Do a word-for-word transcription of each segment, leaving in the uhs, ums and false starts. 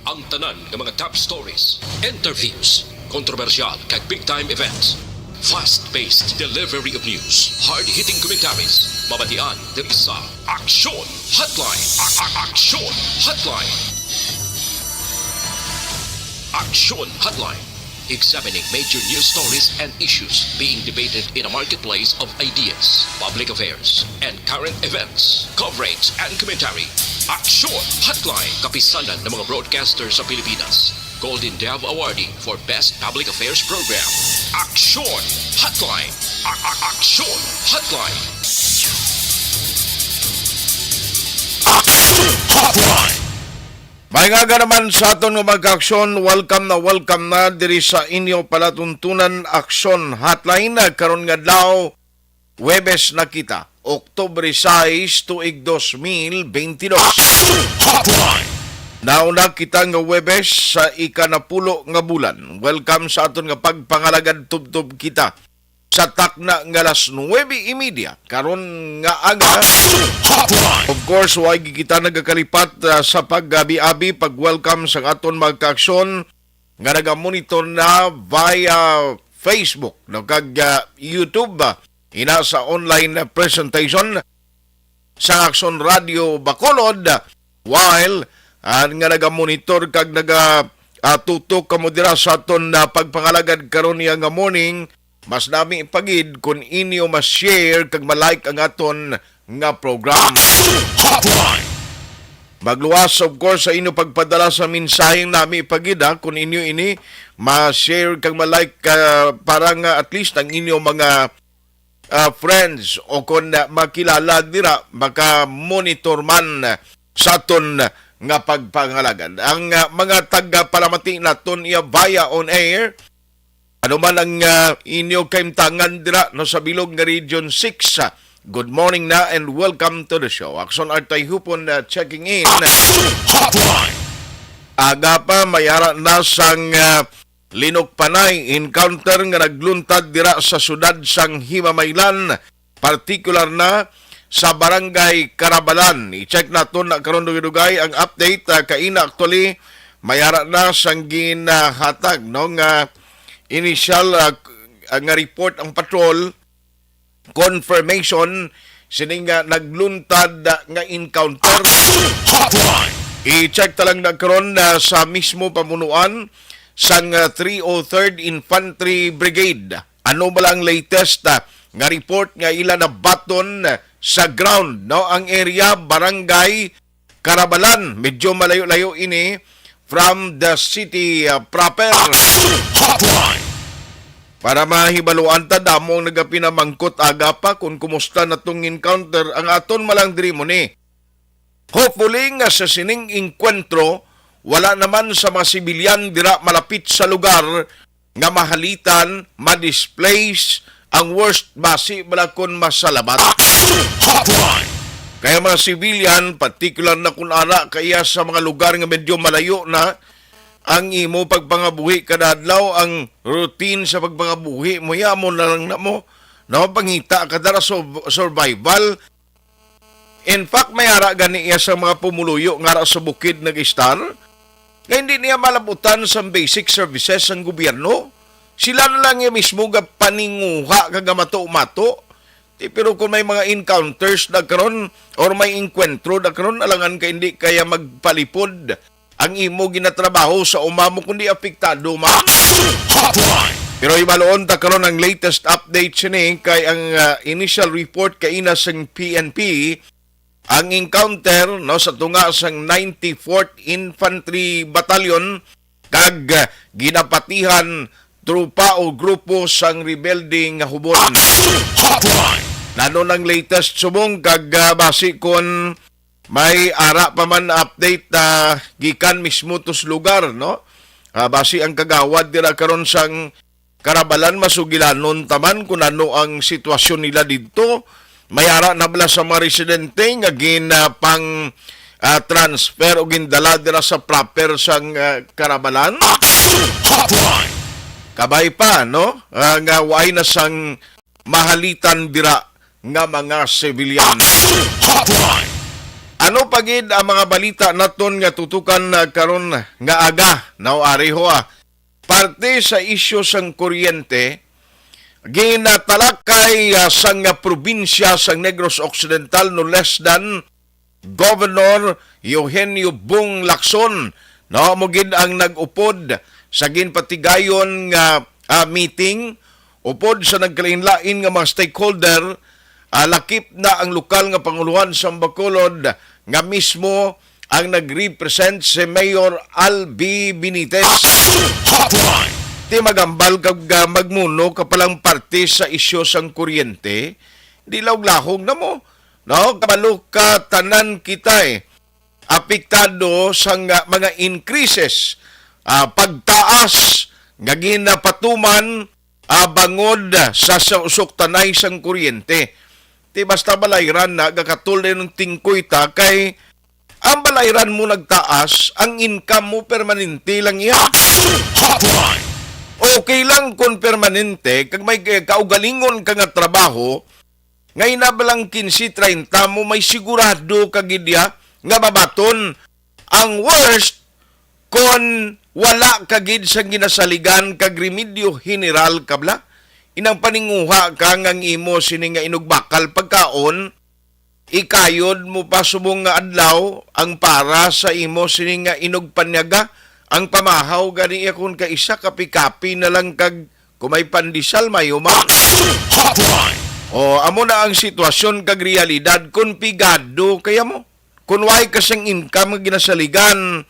Ang tanan nga mga top stories, interviews, kontrobersyal kag big time events. Fast-paced delivery of news, hard-hitting commentaries, mabatian diri sa Aksyon Hotline. A- a- Aksyon Hotline. Aksyon Hotline. Examining major news stories and issues being debated in a marketplace of ideas, public affairs, and current events. Coverage and commentary. Aksyon Hotline. Kapisanan ng mga broadcaster sa Pilipinas. Golden Dove Awardee for Best Public Affairs Program. Aksyon Hotline. A- a- Aksyon Hotline. Aksyon Hotline. May nga naman sa aton nga mga aksyon, welcome na welcome na diri sa inyo palatuntunan Aksyon Hotline. Karon nga adlaw, Huwebes na kita, Oktubre sais, tuig dos mil bentidós. Aksyon Hotline. Nauna kita nga Huwebes sa ikanapulo nga bulan. Welcome sa aton nga pagpangalagad, tubtob kita sa takna nga alas nuwebe y media karon nga aga. Aksyon Hotline. Of course, wa gyud kita nagakalipat, ah, sa pag-abi-abi, pag-welcome sa aton mga kaaksyon nga nagamonitor na via Facebook, no, kag, ah, YouTube, ah, ina sa online, ah, presentation sa Aksyon Radio Bacolod, while, ah, nga nagamonitor kag naga, ah, tutok kamo dira sa aton, ah, pagpangalagad karon niya nga morning, mas nami pa gid kun inyo ma-share kag ma-like ang aton nga program. Aksyon Hotline. Magluwas, of course, sa inyo pagpadala sa mensaheng nami pa gid, ha, kun inyo ini ma-share kag ma-like, ah, para nga at least ang inyo mga, ah, friends o kon, ah, makilala dira maka-monitor man sa aton nga pagpangalagad. Ang, ah, mga tagapalamati naton iya via on air, ano man ang, ah, inyo kahimtangan dira, no, sa bilog nga Region six, ah, good morning na and welcome to the show. Aksyon Artay Hupon, ah, checking in. Aksyon Hotline. Aga pa, may ara na sang, ah, linukpanay encounter nga nagluntad dira sa siyudad sang Himamaylan, partikular na sa Barangay Carabalan. I-check naton na karon dugay-dugay ang update. Ah, kaina, actually, may ara na sang ginahatag, no, nga initial, ah, nga report ang patrol, confirmation sining nga nagluntad nga encounter. Aksyon Hotline. I-check ta lang na karon na sa mismo pamunuan sang, ah, three oh third Infantry Brigade. Ano ba lang latest, ah, nga report nga ila nabaton, ah, sa ground, no? Ang area, Barangay Carabalan, medyo malayo-layo ini from the city, uh, proper. Aksyon Hotline. Para mahibaluan ta, damo ang nagapinamangkot aga pa kung kumusta na tong encounter. Ang aton malang diri mo ni. Hopefully nga sa sining engkwentro, wala naman sa mga sibilyan dira malapit sa lugar nga mahalitan, ma-displace, ang worst basi bala kun masalabat. Aksyon Hotline. Kaya mga civilian, particular na kun ara kaya sa mga lugar nga medyo malayo na ang imo pagpangabuhi kada adlaw, ang routine sa pagpangabuhi mo, yamo na lang na mo, no? Pangita ka dara sa survival. In fact, may ara gani iya sa mga pumuluyo nga ara sa bukid nag-istar, nga hindi niya malabutan sa basic services sang gobyerno. Sila na lang iya mismo ga paninguha kag mato-mato. Ti, pero kung may mga encounters na karon or may engkwentro na karon, alangan ka hindi kaya magpalipod ang imo ginatrabaho sa uma mo, kundi apektado man. Aksyon Hotline. Pero hibaluon ta karon ang latest update sini kay ang, ah, initial report kaina sang P N P, ang encounter, no, sa tunga sang ninety-fourth Infantry Battalion kag, ah, ginapatihan tropa o grupo sang rebelde nga hubon. Aksyon Hotline. Nano nang latest subong kag, ah, basi kon may ara pa man update, ah, gikan mismo to sa lugar, no? Ah, basi ang kagawad dira karon sang Carabalan, masugilanon ta man kung ano ang sitwasyon nila didto. May ara na bala sa mga residente nga gin, ah, pang, ah, transfer o gindala dira sa proper sang, ah, Carabalan? Aksyon Hotline. Kabay pa, no? Ah, nga waay na sang mahalitan dira nga mga civilian. Aksyon Hotline. Ano pa gid ang mga balita naton nga tutukan, ah, karon nga aga? Now, ari ho, ah. Parte sa isyu sang kuryente, ginatalakay, ah, sang, ah, probinsya sang Negros Occidental, no less than Governor Eugenio Bong Lacson, no, amo gid ang nag-upod sa ginpatigayon nga, ah, meeting. Upod sa nagkalainlain nga mga stakeholder, ah, lakip na ang lokal nga pangulohan sa Bacolod nga mismo ang nag-represent si Mayor Albi Benitez. Hotline. Ti magambal kag, ah, magmuno ka palang parte sa isyu sang kuryente, di laog-lahog na mo, no? Kabalo ka, tanan kita, eh, apektado sang, ah, mga increases, ah, pagtaas nga ginapatuman, ah, bangod sa, sa usok tanay sang kuryente. Ti basta balayran na, gakatol na yung tingkoy ta, kay ang balayran mo nagtaas, ang income mo permanente lang iya. Hotline. Okay lang kung permanente, kag may kaugalingon ka nga trabaho, nga inabalang kinse treinta mo, may sigurado ka gid ya nga mabaton. Ang worst, kon wala ka gid sa ginasaligan kag remedyo general ka bala, inang paninguha ka nga ang imo sini nga inugbakal pagkaon, ikayod mo pa subong nga adlaw ang para sa imo sini nga inugpanyaga, ang pamahaw gani iya kon kaisa kapi-kapi na lang kag kung may pandesal, may uma. Hotline. O, amo na ang sitwasyon kag realidad kung pigado kaya mo. Kung way ka sang income nga ginasaligan,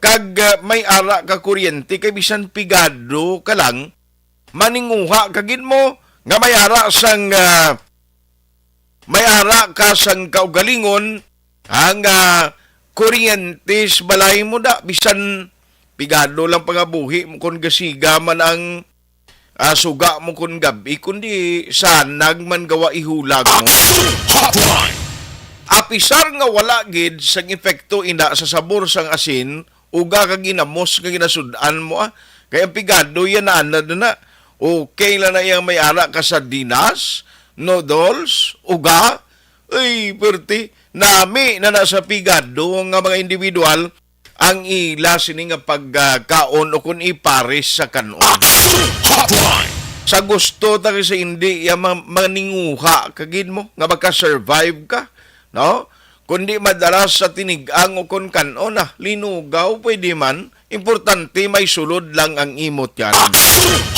kag, ah, may ara ka kuryente, kay bisan pigado ka lang, maninguha ka gid mo nga may ara sang, ah, may ara ka sang kaugalingon ang, ah, kuryente sa balay mo da, bisan pigado lang pangabuhi mo kon gasiga man ang, ah, suga mo kon gab-i, kundi sanag man gawa ihulag mo. Hotline. Apisar nga wala gid sang epekto ina sa sabor sang asin, uga ka ginamos nga ginasud-an mo, ah. Kay ang pigado yan na, na, na, na. Okay lang na iyang may ara ka sardinas, noodles, uga. Ay, perti, nami na na sa pigado nga mga individual ang ila sini nga pagkaon o kung ipares sa kanon. Hotline. Sa gusto ta kay sa hindi, ya ma-, maninguha ka gid mo nga maka-survive ka, no? Kundi madala sa tinig-ang o kon kan-on na, linugaw, pwede man. Importante, may sulod lang ang imo tiyan.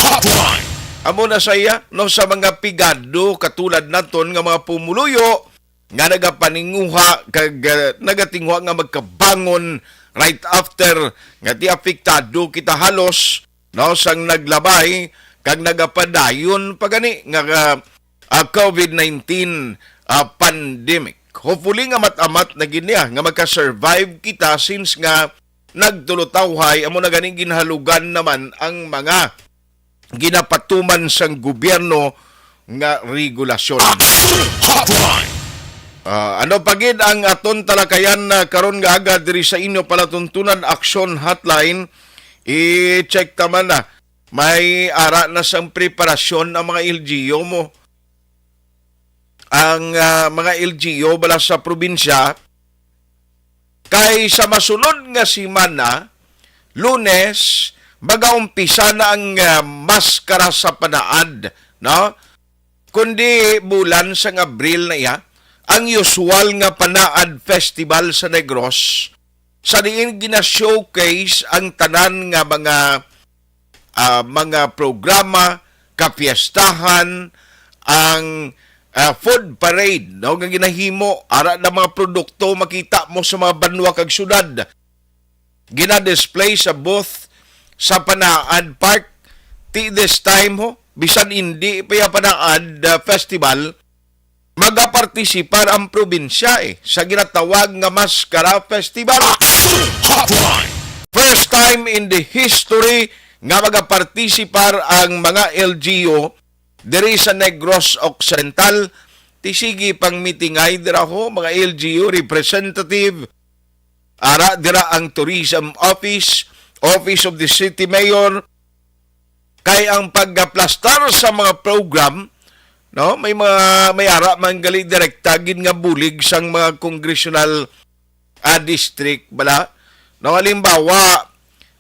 Hotline. Amo na saya, no, sa mga pigado, katulad naton nga mga pumuluyo, nga nagapaninguha kag, ah, nagatinguha nga magkabangon right after nga ti apektado kita halos, no, sang naglabay kag nagapadayon pa gani nga, ah, ah, covid nineteen, ah, pandemic. Hopefully nga mat-amat na gid niya nga magka-survive kita since nga nagtulutawhay amo na gani ginhalugan naman ang mga ginapatuman sang gobyerno nga regulasyon. Hotline. Ah, ano pa gid ang aton talakayan na karon nga aga diri sa inyo palatuntunan Action Hotline? I-check ta man na may ara na sang preparasyon ang mga L G U mo. Ang, ah, mga L G U bala sa probinsya, kay sa masunod nga semana, Lunes, magaumpisa na ang, ah, maskara sa panaad, no? Kundi bulan sang Abril na iya, ang usual nga panaad festival sa Negros, sa diin gina-showcase ang tanan nga mga, ah, mga programa, kapiestahan, ang, ah, food parade, no, nga ginahimo, ara na mga produkto makita mo sa mga banwa kag syudad. Gina-display sa booth sa Panaad Park. Ti this time, ho, bisan hindi pa ya Panaad, ah, Festival, magapartisipar ang probinsya, eh, sa ginatawag nga Maskara Festival. Hotline. First time in the history nga magapartisipar ang mga L G U diri sa Negros Occidental. Ti sige pang mitingay dira ho, mga L G U representative. Ara dira ang Tourism Office, Office of the City Mayor, kay ang pagaplastar sa mga program No, may mga, may ara man gali direkta gid nga bulig sang mga congressional, ah, district bala. No, halimbawa,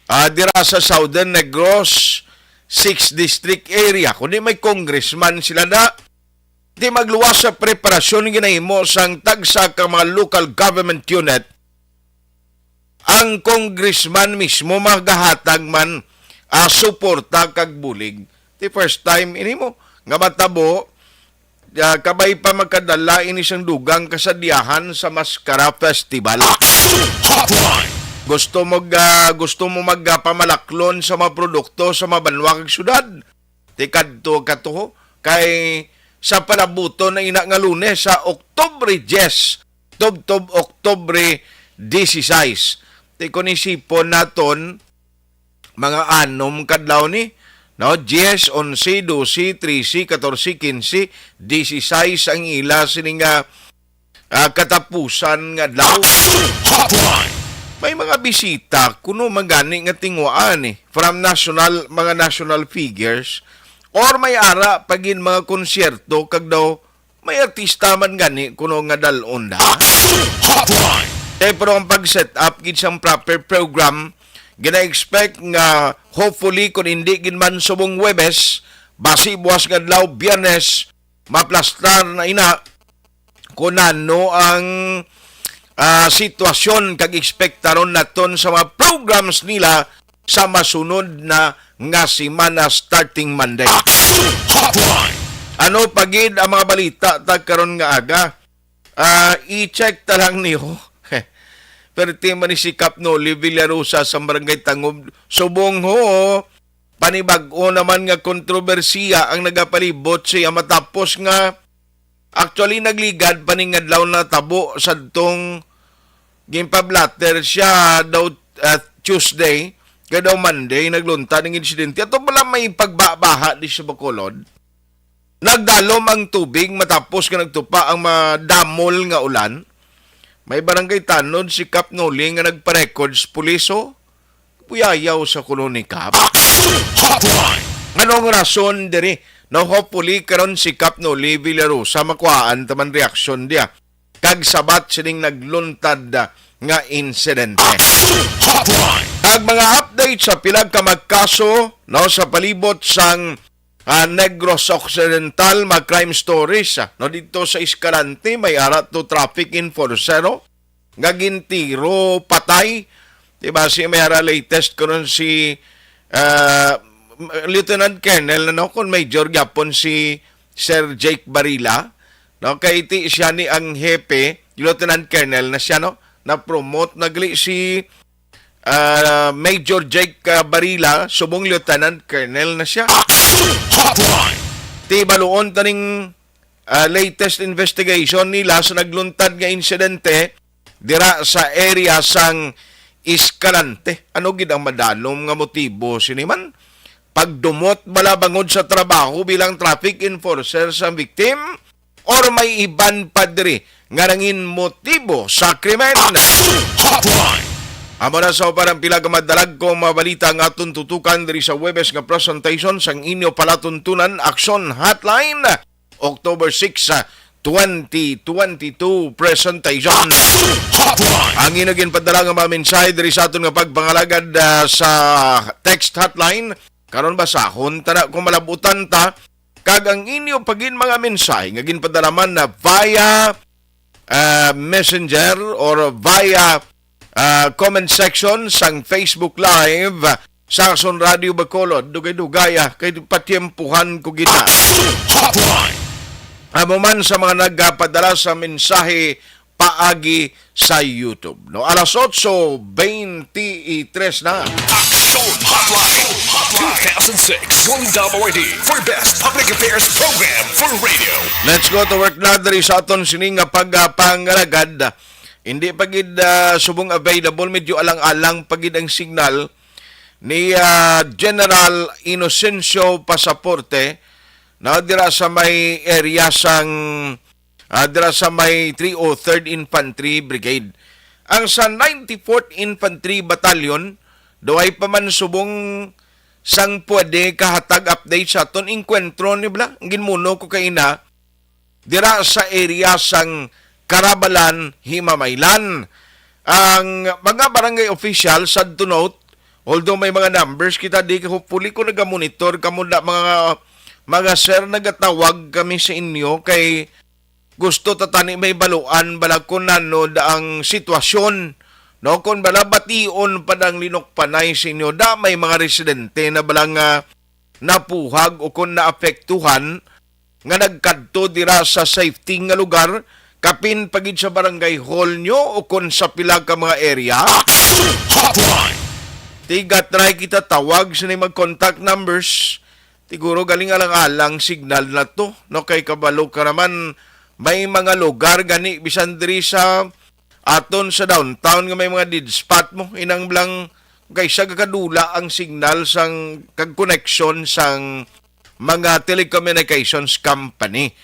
ah, dira sa Southern Negros, six district area, kundi may congressman sila na, di magluwas sa preparasyon ginahimo sang tagsa ka mga local government unit, ang congressman mismo magahatag man, ah, suporta kag bulig. The first time ini mo nga matabo, ah, kabay pa magkadala ini sang dugang kasadyahan sa Mascara Festival. Action Hotline! Gusto mo ga-, gusto mo magpamalaklon sa mga produkto sa mga banwa kag syudad? Tikadto ka to, kay sa palabuton na ina nga Lunes, sa Oktubre diyes, tubtob Oktubre disisais. Ti kon isipon naton, mga anom kadlaw ni, no? Diyes, onse, dose, trese, katorse, kinse, disisais ang ila sini nga, ah, katapusan nga adlaw. Action Hotline! May mga bisita kuno man gani nga tinguhaan, eh, from national, mga national figures, or may ara pa gid mga konsyerto, kag daw may artista man gani kuno nga dal-on da. Action Hotline! Eh, pero ang pag-set up gid sang proper program, gina-expect nga hopefully, kung hindi gid man subong Huwebes, basi buwas nga adlaw, Biyernes, maplastar na ina kung ano ang, ah, sitwasyon kag ekspektaron naton sa mga programs nila sa masunod na nga semana starting Monday. Action Hotline! Ano pa gid ang mga balita ta karon nga aga? Ah, i-check ta lang niyo. Perti man ni si Kap Noli Villarosa sa Barangay Tangob. Subong ho, panibag-o naman nga kontrobersiya ang nagapalibot siya matapos nga, actually, nagligad pa ning adlaw na tabo sadtong ginpablatter siya daw, ah, Tuesday, kay daw Monday nagluntad ang insidente. Ato pala may pagbabaha di sa Bacolod. Nagdalom ang tubig matapos nga nagtupa ang madamol nga ulan. May barangay tanod si Kap Noli nga nagpa-record sa pulis, oh. Buyayaw sa kuno ni Kap. Action Hotline! Anong rason diri? No, hopefully, karon si Kap Noli Villarosa makuhaan taman reaksyon diya. Kag sabat sining nagluntad, ah, nga insidente. Action Hotline! Ang mga update sa pila ka mga kaso, no, sa palibot sang, ah, Negros Occidental, mga crime stories, ah, no, dito sa Escalante, may ara to traffic enforcer, oh, nga gintiro patay. Diba, si may ara latest ko nun si, ah, Lieutenant Colonel, ano, kung Major gyapon si Sir Jake Barila, no? Kay ti siya ni ang hepe, Lieutenant Colonel na siya, no? Na-promote na gali si, ah, Major Jake, ah, Barila, subong Lieutenant Colonel na siya. Action Hotline! Ti baluon taning, ah, latest investigation nila sa nagluntad nga insidente dira sa area sang Escalante. Ano gid ang madalom nga motibo sini man? Pagdumot bala bangod sa trabaho bilang traffic enforcer sa victim? Or may iban pa diri nga nangin motibo sa krimen? Action Hotline! Amo na sa parang pila ka madalagkong mga balita nga aton tutukan diri sa Huwebes nga presentation sang inyo palatuntunan, Action Hotline, October six, ah, twenty twenty-two presentation. Action Hotline! Ang inyo ginpadala nga mga mensahe diri sa aton nga pagpangalagad, ah, sa text hotline. Karon basahon ta na kung malabutan ta. Kag ang inyo pa gid mga mensahe nga ginpadala man na via, ah, messenger or via, ah, comment section sang Facebook Live sa Action Radio Bacolod. Dugay-dugay, ah, kay patiempuhan ko gid na. Action Hotline! Amo man sa mga nagpadala sa mensahe paagi sa YouTube, no? Alas otso beintitres na. Action Hotline, two thousand six Golden Dome Awardee for Best Public Affairs Program for Radio. Let's go to work na diri sa aton sini nga pagpangalagad. Hindi pa gid, ah, subong available, medyo alang-alang pa gid ang signal ni, ah, General Inocencio Pasaporte, na dira sa may area sang, ah, dira sa may three oh third Infantry Brigade. Ang sa ninety-fourth Infantry Battalion, duhay pa man subong sang pwede kahatag update sa aton engkwentro ni bala. Ang ginmuno ko kay ina, dira sa area sang Karabalan, Himamaylan. Ang mga barangay official, sad to note, although may mga numbers kita di, hopefully kung nagamonitor kamo na mga, mga sir, nagatawag kami sa inyo kay gusto ta tani may baluan bala kung ano da ang sitwasyon, no? Kung bala bation pa dang linukpanay sa inyo, da may mga residente na bala nga napuhag o kung naapektuhan nga nagkadto dira sa safety nga lugar, kapin pa gid sa barangay hall nyo o kung sa pila ka mga area. Action Hotline! Tiga-try kita tawag sa mga contact numbers. Siguro galing alang-alang signal na to, no? Kay kabalo ka naman, may mga lugar gani, bisan diri sa aton sa downtown nga may mga dead spot mo, inang blang kaysa gakadula ang signal sang kag connection sang mga telecommunications company.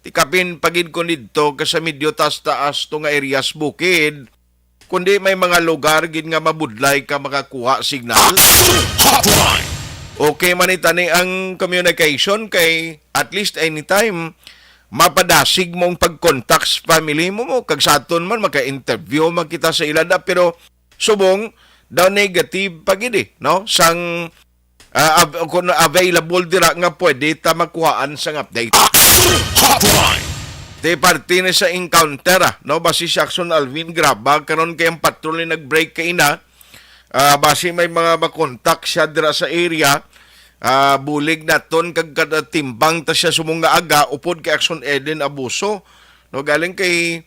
Tikapin pa gid ko didto ka sa medyo taas-taas to nga areas bukid, kundi may mga lugar gid nga mabudlay ka makakuha signal. Action Hotline! Okay man itani ang communication kay at least anytime mapadasig mo ang pag-contact sa family mo, mo kag sa aton man maka-interview man kita sa ila da, pero subong daw negative pa gid eh, no? Sang ah, av-, kung available dira nga pwede ta makuhaan sang update. Action Hotline! Di parte ni sa encounter, ah, no? Basi si Action Alvin Graba, karon kay ang patrol ni nag-break kay ina. Ah, basi may mga makontak siya dira sa area. Ah, bulig naton kag kada timbang ta siya sumong nga aga, upod kay Action Eden Abuso. No, galing kay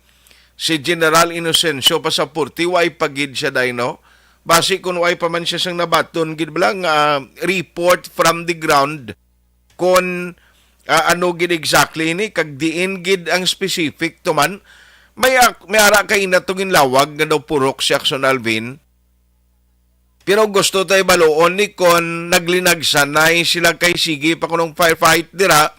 si General Inocencio Pasaporte, way pa gid siya day, no? Basi kun way pa man siya sang nabaton gid bala nga, ah, report from the ground kun, ah, ano gid exactly ni kag diin gid ang specific to man. May ak-, may ara kay ina to ginlawag nga daw purok si Action Alvin. Pero gusto tay baluon ni kon naglinagsanay sila kay sige pa kunong firefight dira.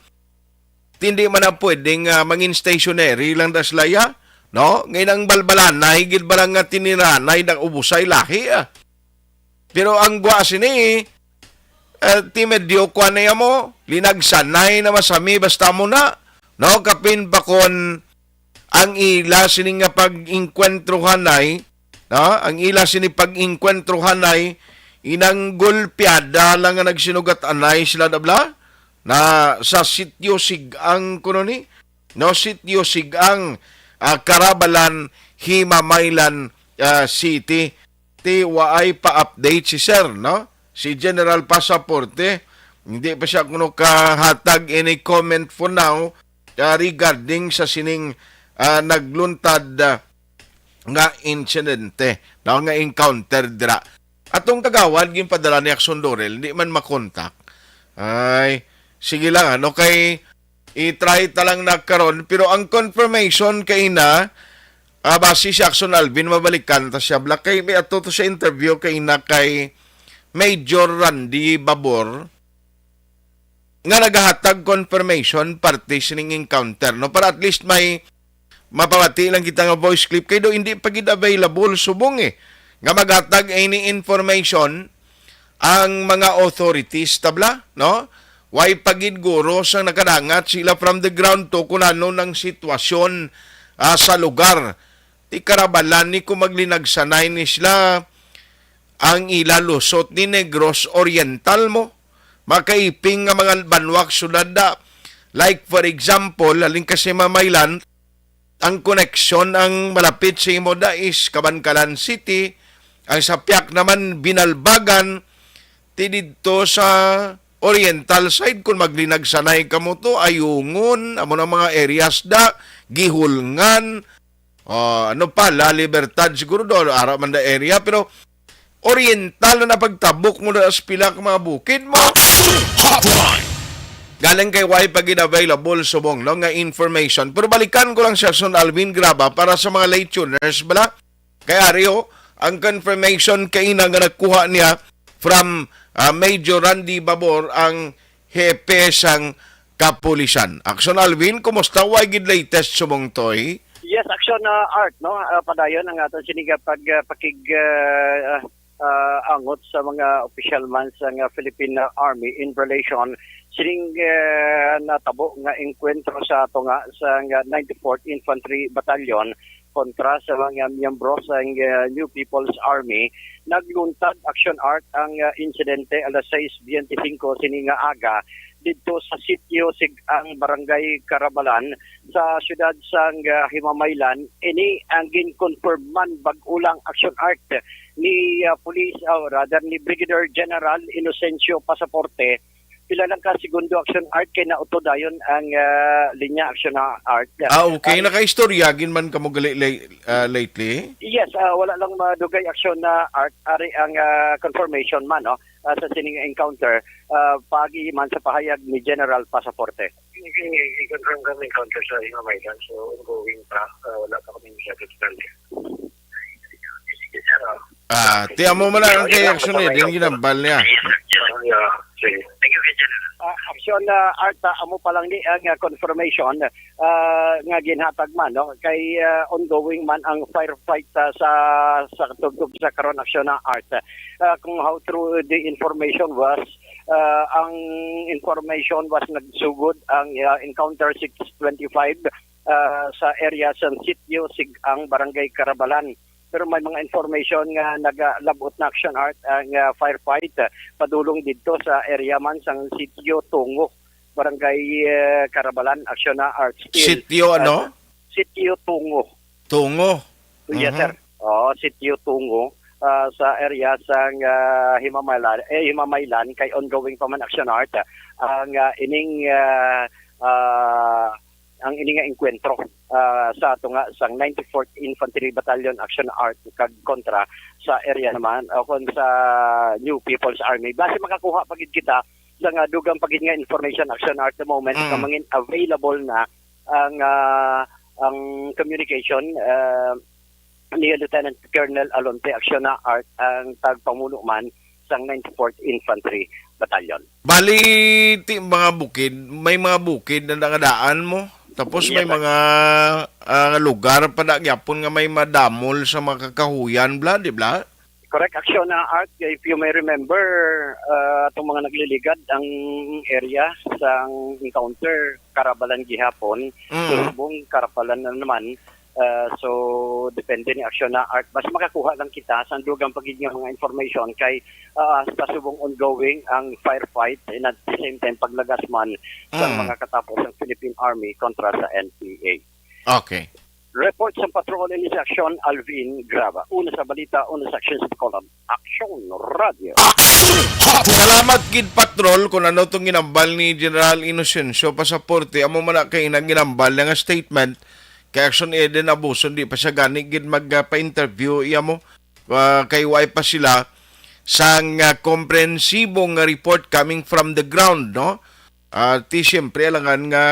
Hindi man na pwedeng, ah, mangin stationary lang da sila, ya, no? Ngayon ang balbalanay, gid ba lang nga tiniranay, nag-ubusay lahi, ah. Pero ang gwa sini, eh, ti medyo kwan na mo, linagsanay na masami, basta mo na, no? Kapin pa kon ang ila sini nga pag-engkwentruhanay, no? Ang ila sini pag-engkwentruhanay, inang golpeada lang nga nagsinugat anay sila, dabla, na sa Sitio Sigang kuno ni, no? Sitio Sigang, ah, Karabalan, Himamaylan, ah, City. Ti waay pa update si sir, no? Si General Pasaporte, hindi pa siya kuno kahatag any comment for now, ah, regarding sa sining, ah, nagluntad, ah, nga insidente, no, nga encounter dira. Atong kagawad ginpadala ni Action Laurel, hindi man makontak. Ay, sige lang, ano, kay i-try ta lang na karon. Pero ang confirmation kay na, ah, basi si Action Alvin, mabalikan ta siya. Bala kay may ato to sa interview kay na kay Major Randy Babor nga nagahatag confirmation parte sining encounter, no? Para at least may mapabati lang kita nga voice clip kay do hindi pa gid available subong eh nga maghatag any information ang mga authorities, tabla, no? Way pa gid guro sang nakadangat sila from the ground to kun ano nang sitwasyon, ah, sa lugar. Ti karabalan ni kung maglinagsanay ni sila ang ila lusot ni Negros Oriental mo. Makaiping nga mga banwak sulad da. Like for example, halin ka sa Mamaylan, ang koneksyon ang malapit sa imo da is Kabankalan City, ang sa Piak naman Binalbagan, ti didto sa Oriental side, kung maglinagsanay kamo to, Ayungon, amo na mga areas da, Gihulngan, ah, ano pa, La Libertad siguro do, ara man da area, pero Oriental na pagtabok mo da sa pila ka mga bukid mo. Action Hotline! Galing kay way pa gid available subong, no, nga information. Pero balikan ko lang si Action Alvin Graba para sa mga late tuners, bala. Kay ari, oh, ang confirmation kay ina nga nakuha niya from, ah, Major Randy Babor, ang hepe sang kapulisan. Action Alvin, kumusta? Way gid latest subong toy? Yes, Action, ah, Art, no? Ah, padayon ang aton sini nga pag, ah, pakig, ah, ah, ah, angot sa mga opisyal man sa nga Philippine Army in relation sining, eh, natabo nga engkwentro sa tunga sa nga ninety-fourth Infantry Battalion kontra sa mga miyembro sa, eh, New People's Army. Nagluntad, Action Art, ang, ah, insidente alas sais biyente singko sini nga aga didto sa sitio Sigang, Barangay Carabalan, sa siyudad sang, ah, Himamaylan. Ini ang gin-confirm man bag-o lang, Action Art, ni, ah, Police, ah, rather, ni Brigadier General Inocencio Pasaporte. Pila lang ka segundo, Action Art, kay nauto dayon ang, ah, linya, Action Art. Ah, okay. Ang Nakaistorya gid man kamo gali lay-, ah, lately? Yes, ah, wala lang madugay, Action Art. Ari ang, ah, confirmation man, no? Ah, sa sining encounter, ah, paagi man sa pahayag ni General Pasaporte. I-confirm kami encounter sa Himamaylan, so ongoing pa. Ah, wala pa kami masyado detalye. Sige, sir, ah. Ah, ti amo man ang kay Action Eden, ginambal niya. Yeah, sige. Thank you, General. Ah, Action, ah, Art, ah, amo pa lang ni ang, ah, confirmation, ah, nga ginhatag man, no? Kay, ah, ongoing man ang firefight, ah, sa, sa tubtob sa karon, Action, ah, Art. Ah, kung how true the information was, ah, ang information was nagsugod ang, ah, encounter six twenty-five, ah, sa area sa Sitio Sigang, Barangay Carabalan. Pero may mga information nga nagalabot na, Action Art, ang, ah, firefight, ah, padulong didto sa area man sang Sitio Tungo, Barangay, eh, Carabalan, Action Art. Still, Sitio ah, ano? Sitio Tungo. Tungo? Yes, Mhm. sir. Oo, Sitio Tungo, ah, sa area sang, ah, Himamaylan, eh, Himamaylan, kay ongoing pa man, Action Art, ah, ang, ah, ining, ah, ah, ang ini nga engkwentro, ah, sa tunga sang ninety-fourth Infantry Battalion, Action Art, kag kontra sa area naman o kon sa New People's Army. Basi makakuha pa gid kita sa nga dugang pa gid nga information, Action Art, the moment Mm. nga mangin available na ang, ah, ang communication, ah, ni Lieutenant Colonel Alonte, Action Art, ang tagpamuno man sang ninety-fourth Infantry Battalion. Bali, ti, mga bukid, may mga bukid na nakadaan mo. Tapos may Yes, sir. mga, ah, lugar pa na gyapon nga may madamol sa mga kakahuyan, bla, di bla? Correct, Action, ah, Art. If you may remember, ah, atong mga nagliligad ang area sang encounter, Carabalan gihapon, Mm. Surbong, Carabalan na naman. Ah, so, depende ni Action na Art. Basta makakuha lang kita sa dugang pa gid nga mga information kay, ah, sa subong ongoing ang firefight and at the same time paglagas man sa Mm. mga katapos ng Philippine Army kontra sa N P A. Okay. Report sa patrol ini sa Action, Alvin Graba. Una sa balita, una sa action sa Bacolod. Action Radio. Salamat gid, Patrol, kung ano tong ginambal ni General Inocencio Pasaporte. Amo man na kay nang ginambal nga statement kay Action Eden Abuson, di pa siya gani gid magpa-interview iya mo. Ah, kay way pa sila sang, ah, komprehensibong nga report coming from the ground, no? Ah, ti siyempre, alangan nga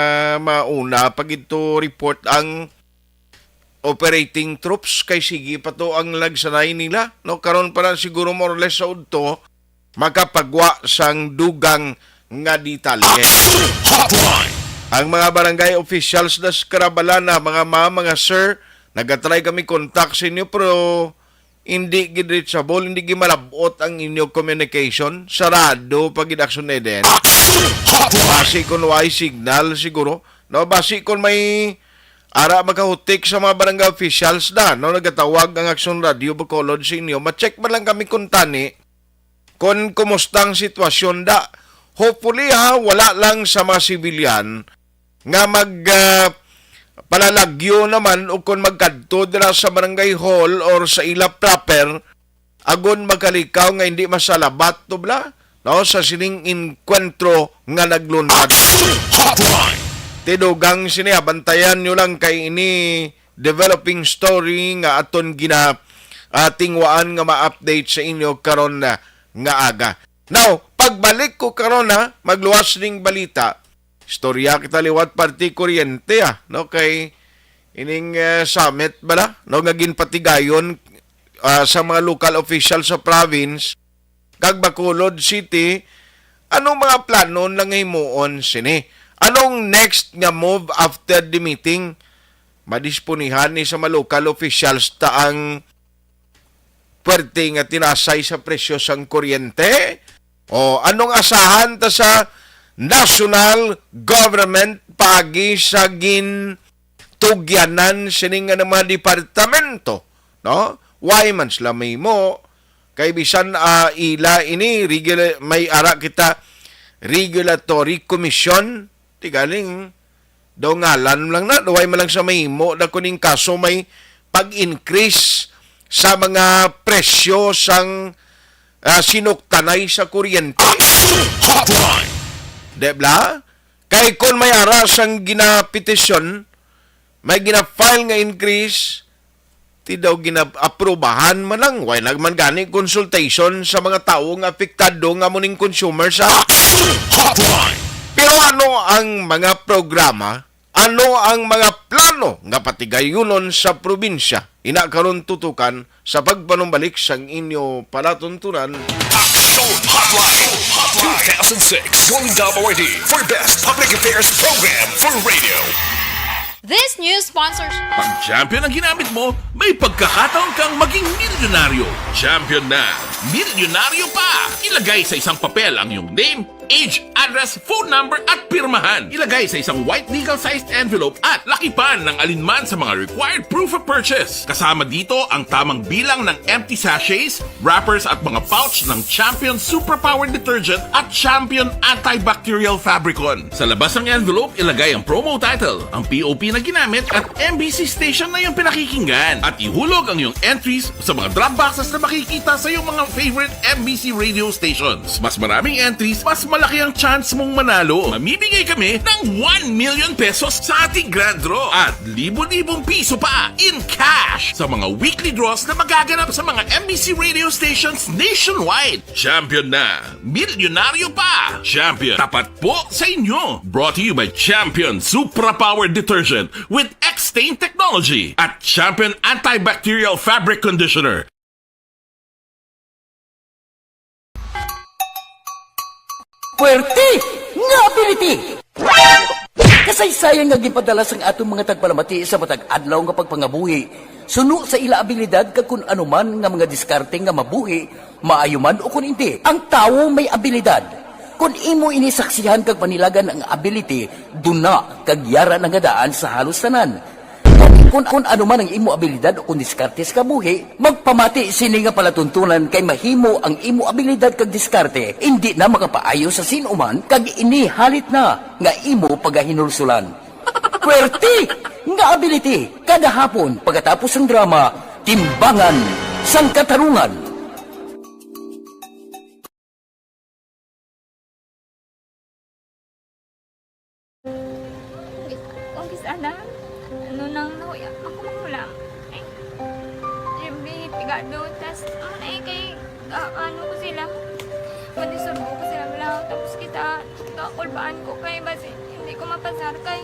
mauna pa gid to report ang operating troops kay sige pa to ang nagsanay nila, no? Karon pa lang siguro more or less sa udto, makapagwa sang dugang nga detalye. Ang mga barangay officials na sa Carabalan, mga ma'am, mga sir, nagatry kami contact sa inyo, pero hindi gid reachable, hindi gid malab-ot ang inyo communication. Sarado pa gid, Action Eden. Basi kung way signal siguro, no? Basi kung may ara makahutik sa mga barangay officials na, no? Nagatawag ang Action Radio Bacolod sa inyo. Ma-check man lang kami kung tani, kung kumusta ang sitwasyon da. Hopefully, ha, wala lang sa mga civilian nga mag, ah, palalagyo naman o kung magkadto dira sa barangay hall or sa ila proper, agon makalikaw nga hindi masalabat to bla, no, sa sining enkwentro nga nagluntad. Ti dugang sini, ha, bantayan nyo lang kay ini developing story nga aton gina, ah, tingwaan nga ma-update sa inyo karon na nga aga. Now, pagbalik ko karon, ha, magluwas ning balita. Istorya kita liwat parte kuryente, ah, no? Kay ining, eh, summit bala, no, nga ginpatigayon, ah, sa mga local official sa province kag Bacolod City, anong mga plano nga himuon sini? Anong next nga move after the meeting? Madisponihan ni sa mga local officials ta ang puwerte nga tinasay sa presyo sang kuryente? O anong asahan ta sa national government paagi sa gintugyanan sini nga mga departamento, no? Why man sila mahimo? Kay bisan, ah, ila ini, regula-, may ara kita regulatory commission, ti galing, daw ngalan lang na, daw why man lang sa mahimo na kuning kaso may pag-increase sa mga presyo sang, ah, sinuktanay sa kuryente. Action Hotline! Di bla? Kay kung may ara sang ginapetisyon, may gina-file nga increase, ti daw gina-aprobahan man lang. Wala man gani consultation sa mga tawo nga apektado nga amo ning consumer sa Action Hotline! Pero ano ang mga programa, ano ang mga plano nga patigayunon sa probinsya? Ina karon tutukan sa pagpanumbalik sang inyo palatuntunan. Action Hotline, two thousand six Golden Dove Awardee for Best Public Affairs Program for Radio. This news sponsorship. Pag champion ang ginamit mo, may pagkakataon kang maging milyonaryo. Champion na, milyonaryo pa! Ilagay sa isang papel ang iyong name, age, address, phone number, at pirmahan. Ilagay sa isang white legal-sized envelope at lakipan ng alinman sa mga required proof of purchase. Kasama dito ang tamang bilang ng empty sachets, wrappers, at mga pouch ng Champion Superpower Detergent at Champion Antibacterial Fabricon. Sa labas ng envelope, ilagay ang promo title, ang P O P na ginamit, at M B C station na iyong pinakikinggan. At ihulog ang iyong entries sa mga drop boxes na makikita sa iyong mga favorite M B C radio stations. Mas maraming entries, mas malaki ang chance mong manalo. Mamimigay kami ng one million pesos sa ating grand draw at libo-libong piso pa in cash sa mga weekly draws na magaganap sa mga M B C radio stations nationwide. Champion na! Milyonaryo pa! Champion, tapat po sa inyo! Brought to you by Champion Supra Power Detergent with X-Stain Technology at Champion Antibacterial Fabric Conditioner. Puwerte nga ability! Kasaysayan nga ginpadala sang aton mga tagpalamati sa matag adlaw nga pagpangabuhi, suno sa ila abilidad kag kun ano man nga mga diskarte nga mabuhi, maayo man ukon indi. Ang tawo may abilidad. Kon imo ini saksihan kag panilagan ang ability, duna kag yara na nga daan sa halos tanan. Kon, kon ano man ang imo abilidad o kon diskarte sa kabuhi, magpamati sini nga palatuntunan kay mahimo ang imo abilidad kag diskarte indi na makapaayo sa sin-o man kag ini halit na nga imo pagahinulsulan. Puwerte nga ability kada hapon pagkatapos sang drama, Timbangan sang Katarungan. Kung kis-, ana, ano nang nahuya, ako manghulam. Ay, Jimmy, pigado, tas, ano na eh, kay, ah, ano ko sila, pwede surbo ko sila, wala, tapos kita, kakulbaan ko kay, basi, hindi ko mapasar kay.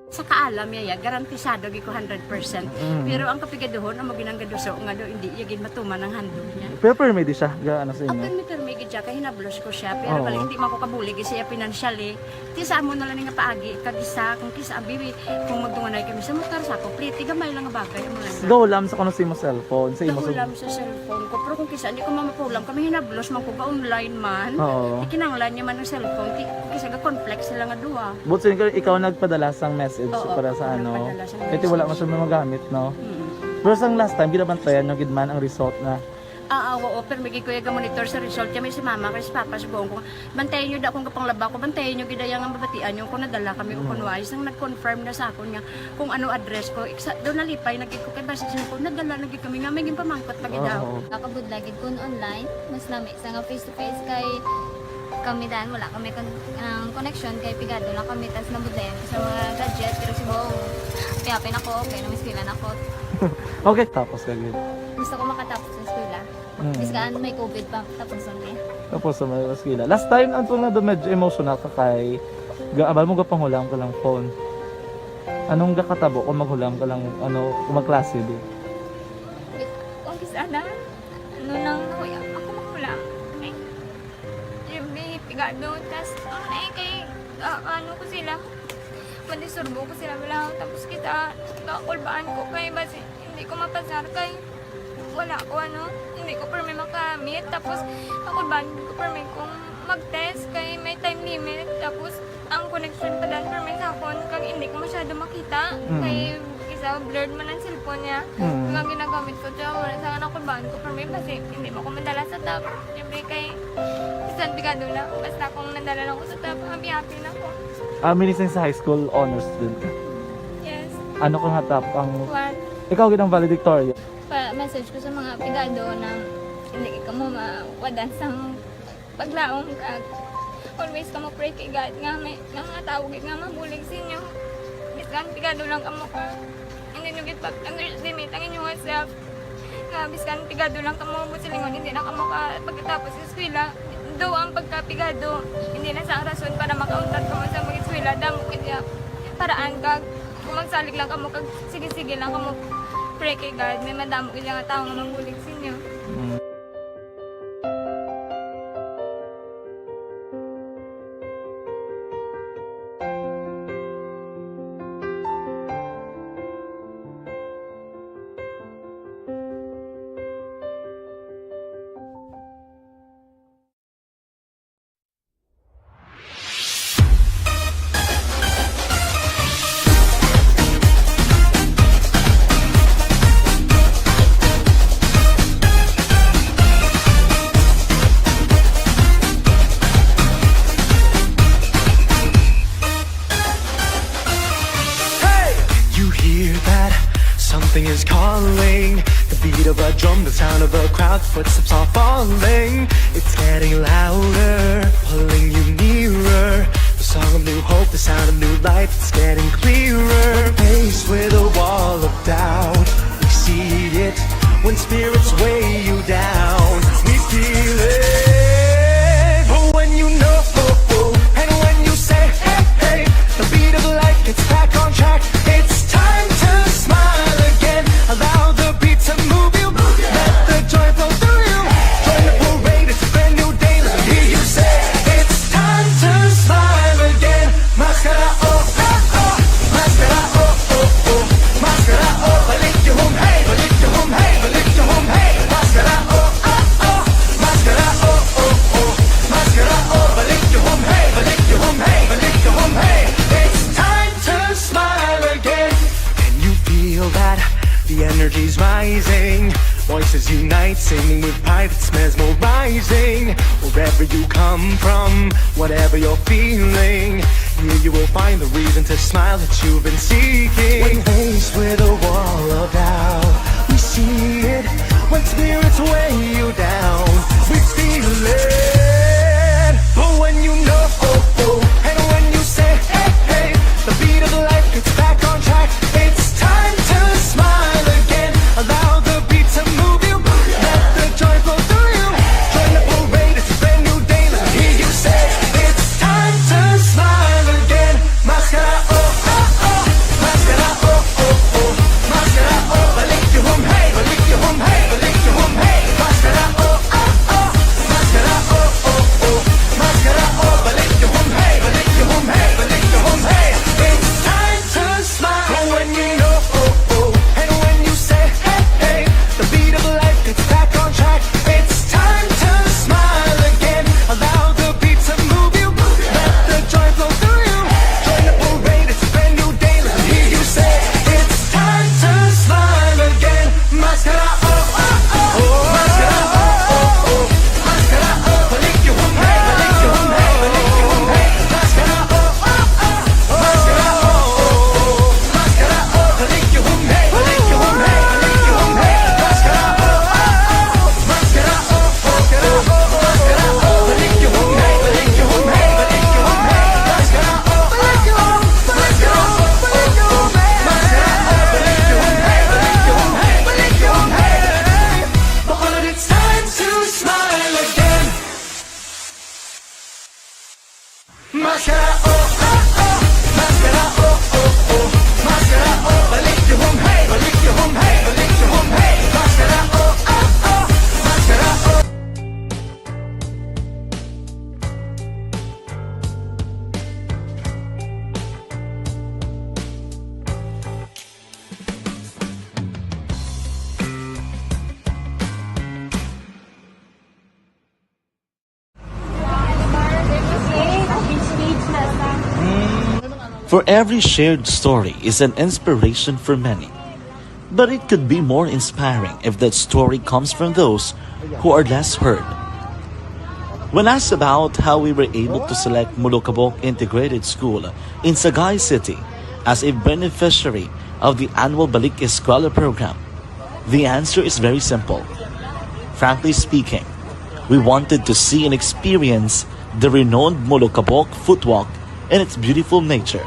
Sa kaalam niya, ya, garantisado gid ko hundred percent. Mm. Pero ang kapigaduhon, amo gid ang gaduso nga do, hindi niya gid matuman ang handog niya. Pero permi di siya, ga-, ano sa inyo? Permi, permi gid siya, kay hinablos ko siya. Pero Oo. bali, hindi man ko kabulig siya financially. Ti sa amo na lang nga paagi, kag isa, kung kisa, abi, kung magdunganay kami sa motor, sa ako, pliti, gamay lang nga bagay, amo lang. Gahulam sa kuno sa imo cellphone, sa imo sa Gahulam sa cellphone ko, pero kung kisa, hindi ko mamapulam, kami hinablos man ko, ga-online man. Oo. Ikinanglan niya man ang cellphone, ti-, kisa ga-conflict sila nga duha. But sin-, ikaw nagpadala sang message Oo, para sa ako ano? nagpadala sang Kaya ti wala man message. siya magamit, no? Mm. Pero sang last time, ginabantayan nyo gid man ang result na? Ah, ah, oo, pero may gid ko yung monitor sa result. Kami si mama, kay si papa, si buong ko. Bantayan nyo da kung kapanglaba ko, bantayan nyo gid ang mabatian nyo kung nadala kami o Mm. kung wais. Nang nag-confirm na sa akon nga kung ano address ko, iksa, doon nalipay na gid ko kay basi sa ko, nadala na gid kami nga may ginpamangkot pa gid daw. Oo. Nakabudlay gid kun online, mas nami sa nga face to face kay kami dan wala kami kon-, ang connection kay pigado lang kami tas nabudlayan ko sa mga gadget pero si Bong, happy-happy na ko, okay na, miskilan ako. Okay, tapos ka gid. Gusto ko makatapos sa eskwela. Mm. Bis kaan may covid pa, tapos ang niya. Tapos sa mga eskwela. Last time, ang tunga do medyo emotional ka kay ga-, abal mo gapanghulam ka lang phone. Anong gakatabo kung maghulam ka lang, ano, kung magklase di? Kung kis-a na, ano nang nahuya, ako maghulam. Eh, Jimmy, pigado, tas, ano na eh, kay, ah, ano ko sila, madisturbo ko sila, wala, tapos kita, kakulbaan ko kay, basi, hindi ko mapasar kay, wala ko, ano, hindi ko permi makamit, tapos, kakulbaan ko permi kung mag-test kay may time limit, tapos, ang connection pa dan permi sa akon, kag hindi ko masyado makita, Mm. kay isa blurred man ang cellphone niya. Mm. Kag ang ginagamit ko siya, wala sa akin ako baan ko permi, basi hindi mo ko madala sa top. Siyempre kay bisan pigado na, basta kung nadala lang ko sa top, happy-happy na ko. Ah, minising sa high school, honor student ka? Yes. Ano ka nga top ang One. Ikaw gid ang valedictorian? Pa-message ko sa mga pigado na hindi ka mo mawadan sang paglaom kag always kamo pray kay God nga may nga mga tawo gid nga mabulig sa inyo. Bisan pigado lang kamo ka, hindi nyo gid pag-underestimate ang inyong self. Nga bisan pigado lang kamo, buot silingon, hindi na kamo ka pagkatapos sa eskwela. Do ang pagkapigado, hindi na sa ang rason para makauntat kamo sa mag-eskwela. Damo gid nga paraan kag kung magsalig lang kamo kag sige-sige lang kamo pray kay God, may madamo gid nga tawo nga mabulig sa inyo. Mm. Hey! You hear that? Something is calling. The beat of a drum, the sound of a crowd, footsteps are falling. It's getting louder, pulling you nearer. The song of new hope, the sound of new life, it's getting clearer. When faced with a wall of doubt, we see it. When spirits weigh you down, we feel it. But when you know, and when you say, hey, hey, the beat of life gets back on track. It's time to smile again. Allow the beat to move you. Let the joy flow through you. Join the parade, it's a brand new day. Let me hear you say, it's time to smile again. Maskara, oh, oh, oh. Maskara, oh, oh, oh. Maskara, oh, balik yung hum, hey, balik yung hum, hey, balik yung hum, hey. Maskara, oh, oh, oh. Maskara, oh, oh, oh. Maskara, oh, balik yung hum, hey, balik yung hum, hey, balik yung hum, hey. It's time to smile again. Can you feel that? The energy's rising. Voices unite, singing with pride, it's mesmerizing. Wherever you come from, whatever you're feeling, here you will find the reason to smile that you've been seeking. When faced with a wall of doubt, we see it. When spirits weigh you down, we feel it. But when you know, oh, oh, and when you say, hey, hey, the beat of life gets back on track. It's time to smile again. Allow the beat to move you. Let the joy flow through you. Join the parade, it's a brand new day. Let me hear you say, it's time to smile again. Maskara, oh, oh, oh. For every shared story is an inspiration for many. But it could be more inspiring if that story comes from those who are less heard. When asked about how we were able to select Molokabok Integrated School in Sagay City as a beneficiary of the annual Balik Eskwela program, the answer is very simple. Frankly speaking, we wanted to see and experience the renowned Molokabok Footwalk and its beautiful nature.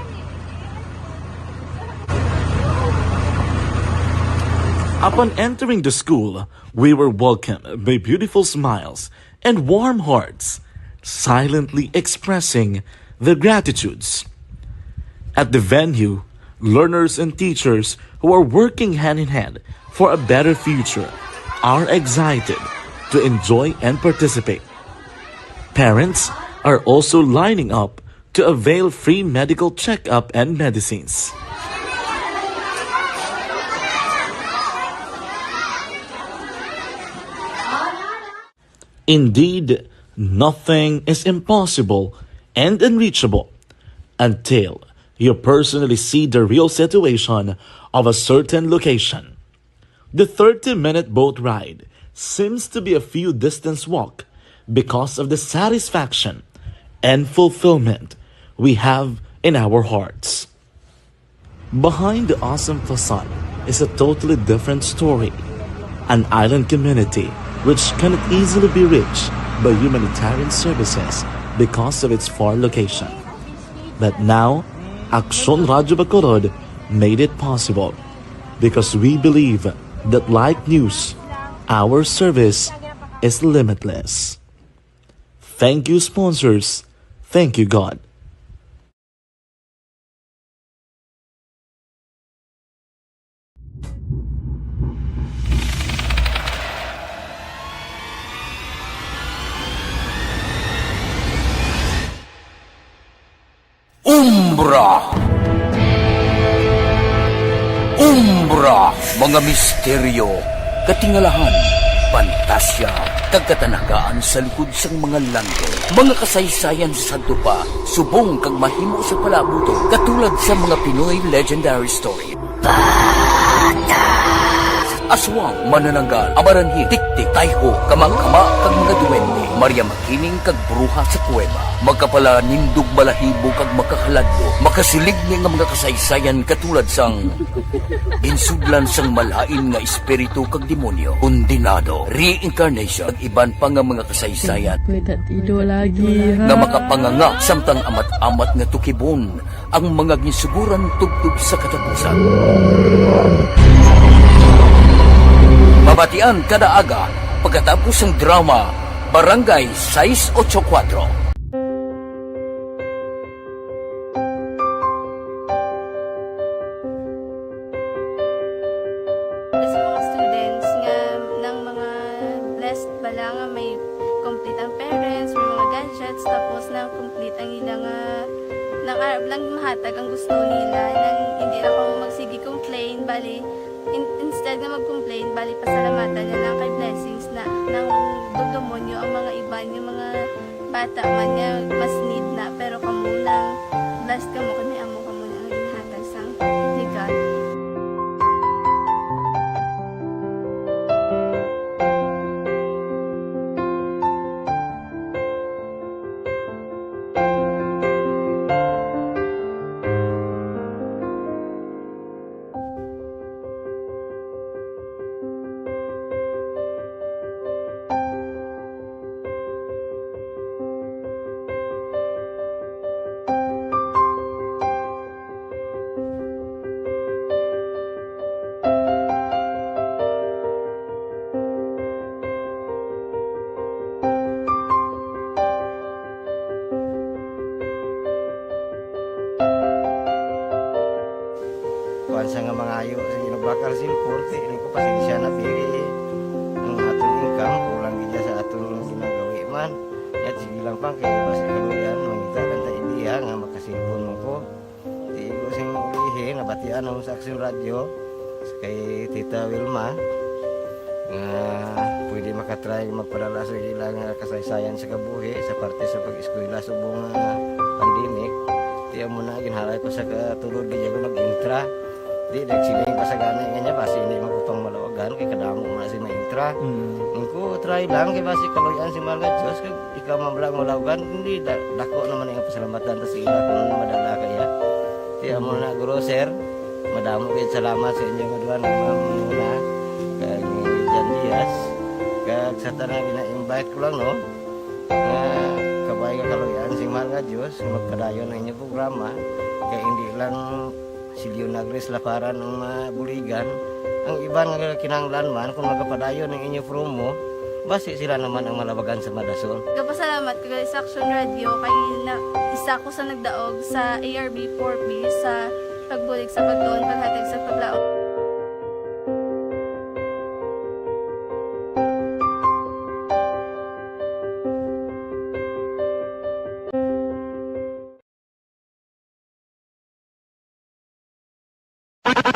Upon entering the school, we were welcomed by beautiful smiles and warm hearts, silently expressing their gratitudes. At the venue, learners and teachers who are working hand in hand for a better future are excited to enjoy and participate. Parents are also lining up to avail free medical checkup and medicines. Indeed, nothing is impossible and unreachable until you personally see the real situation of a certain location. The thirty-minute boat ride seems to be a few distance walk because of the satisfaction and fulfillment we have in our hearts. Behind the awesome facade is a totally different story. An island community which cannot easily be reached by humanitarian services because of its far location. But now, Aksyon Radyo Bacolod made it possible because we believe that, like news, our service is limitless. Thank you, sponsors. Thank you, God. Umbra. Umbra, mga misteryo, katingalahan, pantasya, kag katanagaan sa likod sang mga langit. Mga kasaysayan sa sadto pa, subong kag mahimo sa palaabuton, katulad sa mga Pinoy legendary story. Aswang, manananggal, amaranhi, tiktik, tayho, kamangkama, kag mga duwende. Maria Makining kag bruha sa kuweba. Makapalanindog balahibo kag makakaladlok. Makasiligni nga mga kasaysayan katulad sang ginsudlan sang malain nga espiritu kag demonyo, kondenado, reincarnation, kag iban pa nga mga kasaysayan Pwede ido lagi, nga ha? makapanganga samtang amat-amat nga tukibon ang mga ginsuguran tubtob sa katapusan. Mabatian kada aga pagkatapos sang drama Barangay sais ocho kuwatro. Sa mga students nga nang mga blessed bala nga may complete ang parents, may mga gadgets, tapos na complete ang ila nga nang arab lang mahatag ang gusto nila, nang hindi na kamo magsige complain, bali, in-, instead nga mag-complain, bali, pasalamatan na lang kay blessings na nang dugdumon nyo ang mga iban nga mga bata man nga mas need na, pero kamo lang, blessed kamo kay may amo kamo nga ginhatag sang ni God. Kuwan sa nga mangayo sa ginubakal sin korte, ini ko pasensya na, pili ang aton income, kulang gid sa aton ginagawi man. Yat, sige lang pang, kay basi kaluyan, mangita lang ta idea nga makasilpon mo ko. Di ko sing ulihi, nabatian ako sa Aksyon Radyo, kay Tita Wilma, nga pwede makatry magpadala sa ilang kasaysayan sa kabuhi sa parte sa pag-eskwela subong nga pandemic. Kaya mo na, ginhalay ko sa katulod, di ako nag-intra. Di, nagsiling pa sa gani nga niya, basi hindi magpapang malawagan, kay kadamo mo na si ma-intra. Mm. Ang ko, try lang, kay basi kaluyan si Mahal nga Diyos, kag ikaw man lang malawagan, hindi, da-, dako naman ang pasalamatan ta sa ila kung ano madala kaya. Kaya mo na, guro, sir, madamo kayo salamat sa inyo nga duha, nga mga muna, kag ni Jan Diaz, kag sa tanan, gina-invite ko lang, no? Nga kabay nga kaluyan si Mahal nga Diyos, nga magpadayon ang inyong programa, kay hindi lang si Leonagris Laparan ang mabuligan, ang iban nga kinahanglan man, kung magapadayon ang inyo promo, basi sila naman ang malabagan sa madason. Kapasalamat ko sa Action Radio, kay na, isa ko sa nagdaog sa A R B four B sa pagbulig sa pagtuon, paghatag sa paglaom.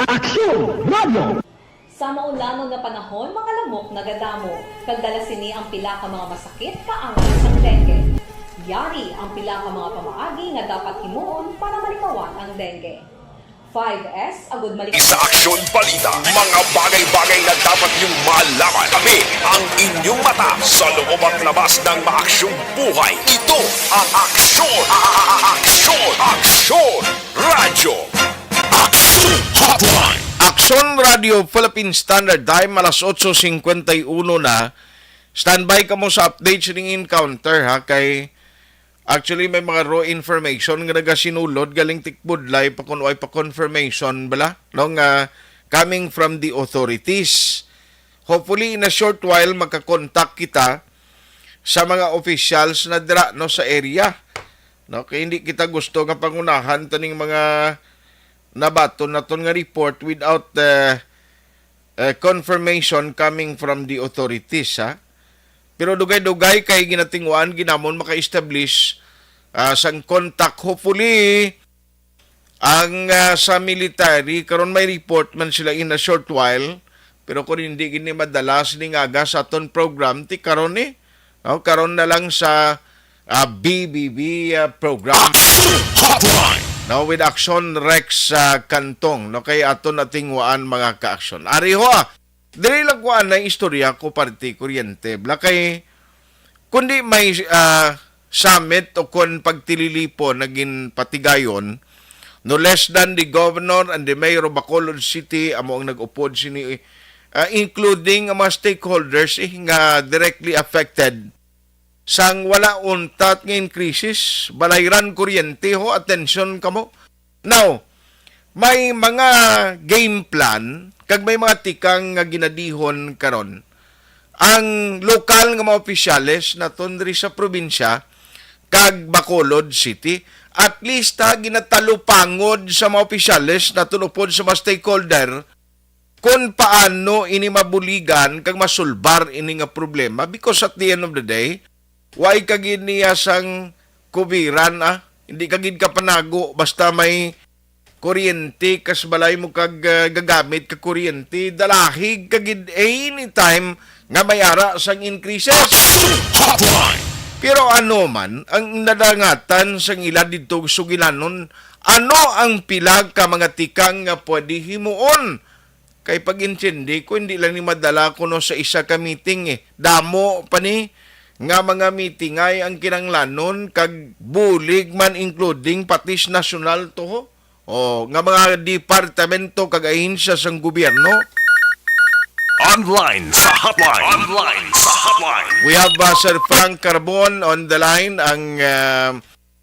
Aksyon Radio! Sa maulanon nga panahon, mga lamok nagadamo, kag dala sini ang pila ka mga masakit kaangay sang dengue. Yari ang pila ka mga pamaagi nga dapat himuon para malikawan ang dengue. Five S, agud malikawan. Sa Aksyon Balita, mga bagay-bagay na dapat niyong malaman. Kami ang inyong mata sa loob at labas ng maaksyong buhay. Ito ang Aksyon, a-, a-, a-, Aksyon, Aksyon Radyo. Aksyon Hotline. Aksyon Radio Philippine Standard Time, alas otso cincuenta y uno na. Standby kamo sa update sining encounter, ha, kay actually may mga raw information nga nagasinulod galing tikbudlay pa kun way pa confirmation bala, no, nga coming from the authorities. Hopefully, in a short while, makakontak kita sa mga officials na dira, no, sa area, no, kay hindi kita gusto nga pangunahan taning mga nabaton naton nga report without, uh, uh, confirmation coming from the authorities, ha? Pero dugay-dugay kay ginatinguan ginamon maka-establish, ah, sang contact. Hopefully, ang, ah, sa military, karon may report man sila in a short while, pero kung hindi gini madala sining aga sa aton program, ti karon ni, no? Karon na lang sa, ah, B B B, ah, program. Action Hotline. No, with Action Rex, ah, Cantong, no, kay aton natinguan, mga ka-aksyon. Ari ho, ah, diri lang ko anay istorya ko parte kuryente. Bla kay, kundi may, ah, summit o kon pagtililipo na ginpatigayon, no less than the governor and the mayor of Bacolod City amo ang nag-upod sini, ah, including ang mga stakeholders, eh, nga directly affected sang wala untat nga increases, balayran, kuryente ho, atensyon kamo. Now, may mga game plan kag may mga tikang nga ginadihon karon ang lokal nga mga opisyales naton diri sa probinsya kag Bacolod City. At least, ha, ginatalupangod sa mga opisyales naton upod sa mga stakeholder kon paano ini mabuligan kag masulbar ini nga problema, because at the end of the day, way ka gid niya sang kubiran, ah. Hindi ka gid kapanago basta may kuryente kas balay mo kag, ah, gagamit ka kuryente, dalahig ka gid anytime nga may ara sang increases. Action Hotline. Pero ano man ang nadangatan sang ila didto sugilanon, ano ang pila ka mga tikang nga pwede himuon? Kay pag-intindi ko, hindi lang ni madala kuno sa isa ka meeting, eh. Damo pa ni nga mga meeting ay ang kinanglanon kag bulig man, including pati sa nasyonal to, ho. O, nga mga departamento kag ahensya sang gobyerno. Online sa hotline. Online sa hotline. We have, uh, Sir Frank Carbon on the line, ang, uh,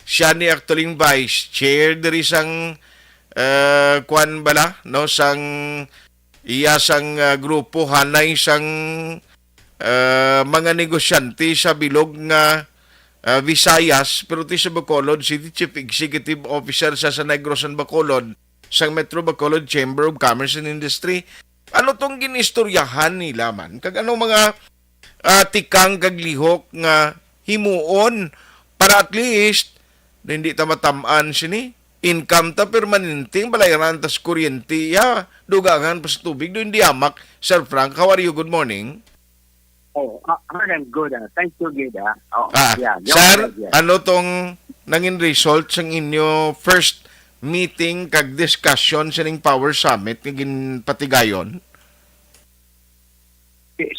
siya ni actually vice chair diri sang, uh, kwan bala, no, sang iya sang, uh, grupo, hanay sang, uh, mga negosyante sa bilog nga, uh, Visayas, pero ti sa Bacolod City, Chief Executive Officer sa, sa Negros and Bacolod, sang Metro Bacolod Chamber of Commerce and Industry. Ano tong ginistoryahan nila man? Kag ano mga, ah, tikang kag lihok nga himuon para at least hindi ta matam-an sini? Income ta permanente, ang balayran ta sa kuryente, ya, dugangan pa sa tubig, do hindi amak. Sir Frank, how are you? Good morning. Oh, ah, Hernan, good, ah. Thank you, good, ah. Oh, Ah, yeah, go sir, ahead, yeah. Ano tong nangin result sang inyo first meeting kag discussion sining Power Summit nga ginpatigayon?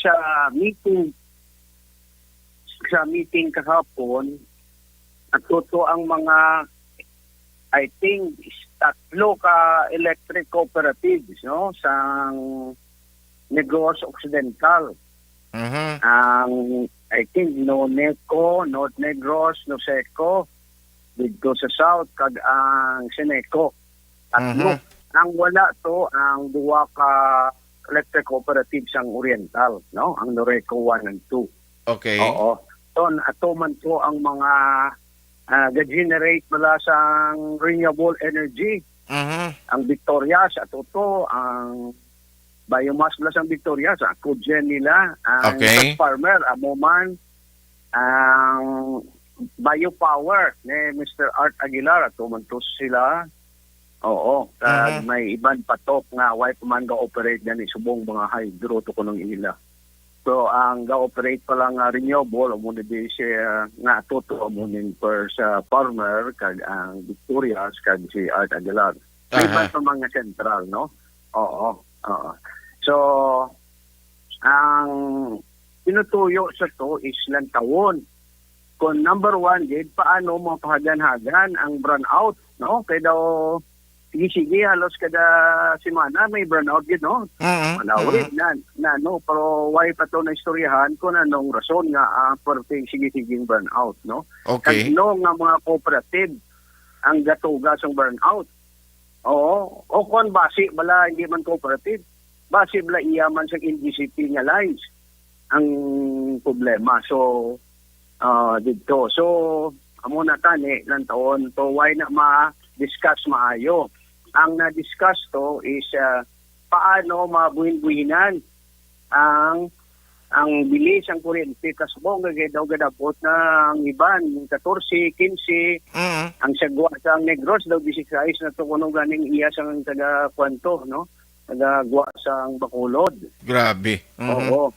Sa meeting, sa meeting kahapon, natuto ang mga, I think, tatlo ka electric cooperatives, no, sang Negros Occidental. Mhm. Ang, I think, Noneco, North Negros, Noseco, didto sa South, kag ang Seneco. Tatlo. Mhm. Ang wala to, ang duha ka electric cooperatives sang Oriental, no? Ang Noreco one and two. Okay. Oo. So, ato man to ang mga, ah, ga-generate bala sang renewable energy. Mhm. Ang Victorias, ato to, ang biomass bala sang Victorias, ang cogen nila, ang Okay. farmer, amo man, ang biopower ni Mister Art Aguilar, ato man to sila. Oo, kag Mhm. may iban pa to nga way pa man ga-operate gani subong mga hydro to kuno ang ila. So, ang ga-operate pa lang nga renewable, amo na di siya nga ato to, amo ning per sa farmer, kag ang Victorias, kag si Art Aguilar. May Aha. iban pa mga sentral, no? Oo, oo. So, ang pinutuyo sa to is lantawon. Kung number one, gid, paano mapahagan-hagan ang brownout, no? Kay daw, sige-sige, halos kada semana may brownout gid, no? Mhm. Malawig Mhm. na, na, no? Pero why pa to naistoryahan kung anong rason nga, ah, pwerte sige-siging brownout, no? Okay. Kag no nga mga cooperative ang gatuga sang brownout. Oo. O kung basi bala, hindi man cooperative. Basi bala iya man sa N G C P nga lines ang problema. So, ah, didto. So, amo na tani, lantawon to, why na ma-discuss maayo. Ang na-discuss to is, ah, paano mabuhin-buhinan ang, ang bilis ang kuryente. Kasubong, kay daw gadabot na ang iban, katorse, kinse, Mhm. ang sagwa sa ang Negros daw, dieciséis na to, kuno ganing iya sang taga kwanto, no? Taga gwa sa ang Bacolod. Grabe. Mhm. Oo.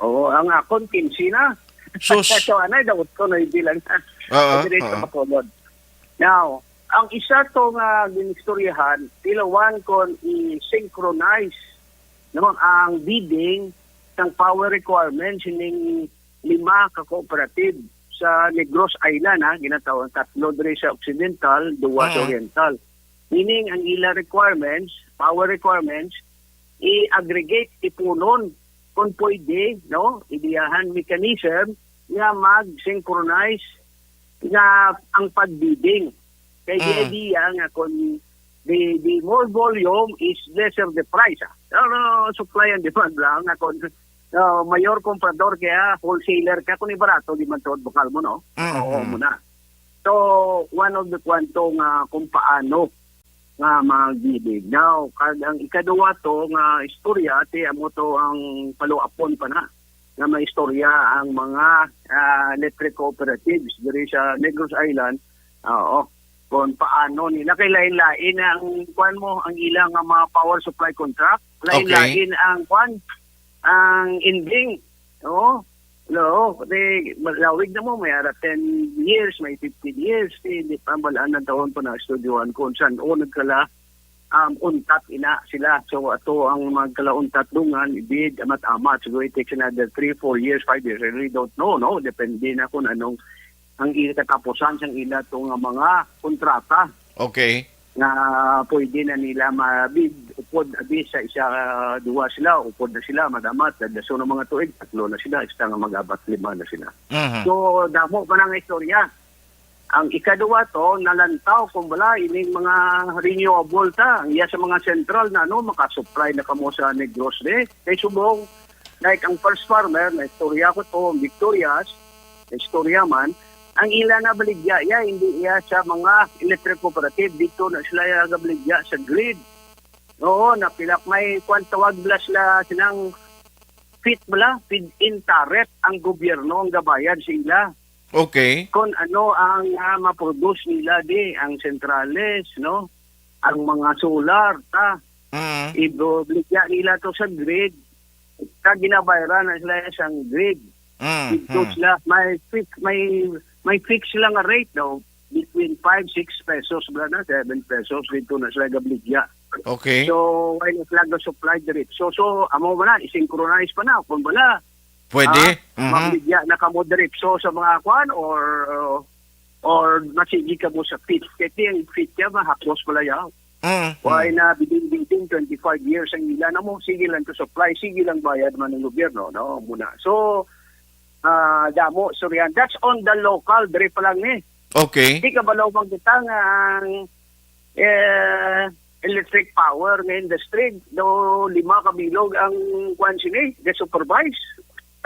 Oo, ang akon, kinse na. Sus. So, anay, daw ko na ibilang. Oo, Diri sa oo. Bacolod. Now, ang isa to nga ginistoryahan, tilawan kon i-synchronize, no, ang bidding sang power requirements sining lima ka cooperative sa Negros Island, ha, ginatawag tatlo diri sa Occidental, duha sa Mm. Oriental. Meaning, ang ila requirements, power requirements, i-aggregate, ipunon, kung pwede, no, ibiyahan mechanism nga mag-synchronize nga ang pag-bidding. Kay the Mm. idea nga kung the, the more volume is lesser the price, ah. Pero supply and demand lang nga kung, uh, mayor komprador kaya wholesaler ka, kung ibarato, di man tuod bakal mo, no? Mm, Oo, mm. Muna. So, one of the kwanto nga kung paano nga magbidig. Now, kag ang ikaduha to nga istorya, ti amo to ang paluapon pa na nga may istorya ang mga, ah, electric cooperatives diri sa Negros Island. Oo. Kung paano nila kay lain-lain ang kuan mo, ang ilang nga mga power supply contract, lain-lain ang kuan, ang ending. Oo. No, di malawig na mo, may ara ten years, may fifteen years, di, di pa balaan ng taon pa na estudyohan kung saan o nagkala, um, untat ina sila. So, ato ang magkalauntat dungan, ibid, amat-amat, siguro it takes another three, four years, five years, I really don't know, no? Depende na kung anong ang ila katapusan sang ila to nga mga kontrata Okay. nga pwede na nila mabid upod abi sa isa, ah, duha sila, upod na sila, madamat, dagdason ang mga tuig, tatlo na sila, extra nga mag-abat, lima na sila. Mhm. So, damo pa na nga istorya. Ang ikaduha to, nalantaw, kung wala, ining mga renewable ta, ang iya sa mga sentral na, ano, makasupply na kamo sa Negros de. Kay subong, like, ang first farmer, na istorya ko to, Victorias, na istorya man, ang ila na baligya, iya, hindi iya sa mga electric cooperative, dito na sila iya gabaligya sa grid. Oo, napilak may kwan tawag bala sila silang fit bala, feed-in tariff ang gobyerno ang gabayad sa ila. Okay. Kung ano ang, ah, maproduce nila di, ang sentrales, no? Ang mga solar, ta. Mm. Ibigay nila to sa grid. Kag ginabayaran na sila sa grid. Mm. Dito Mm. sila, may fix, may, may fix sila nga rate daw. in five, six pesos, bala na, seven pesos, dito na sila gabaligya. Okay. So, why na sila ga-supply diretso? So, amo ba na, i-synchronize pa na, kung bala, pwede? Ah, Mhm. Mabaligya na kamo diretso sa mga kwan, or, or masigi kamo sa pit? Kaya ang pit niya, mahapos pala yan. Mm, Why mm. na bidin-bidin, twenty-five years ang ila na mo, sige lang to supply, sige lang bayad man ng gobyerno, no? Muna. So, ah, damo, istoryahan. That's on the local, diri pa lang ni. Okay. Di kabalo man kita nga ang, eh, electric power nga industry, do lima ka bilog ang kwan sini, the supervise.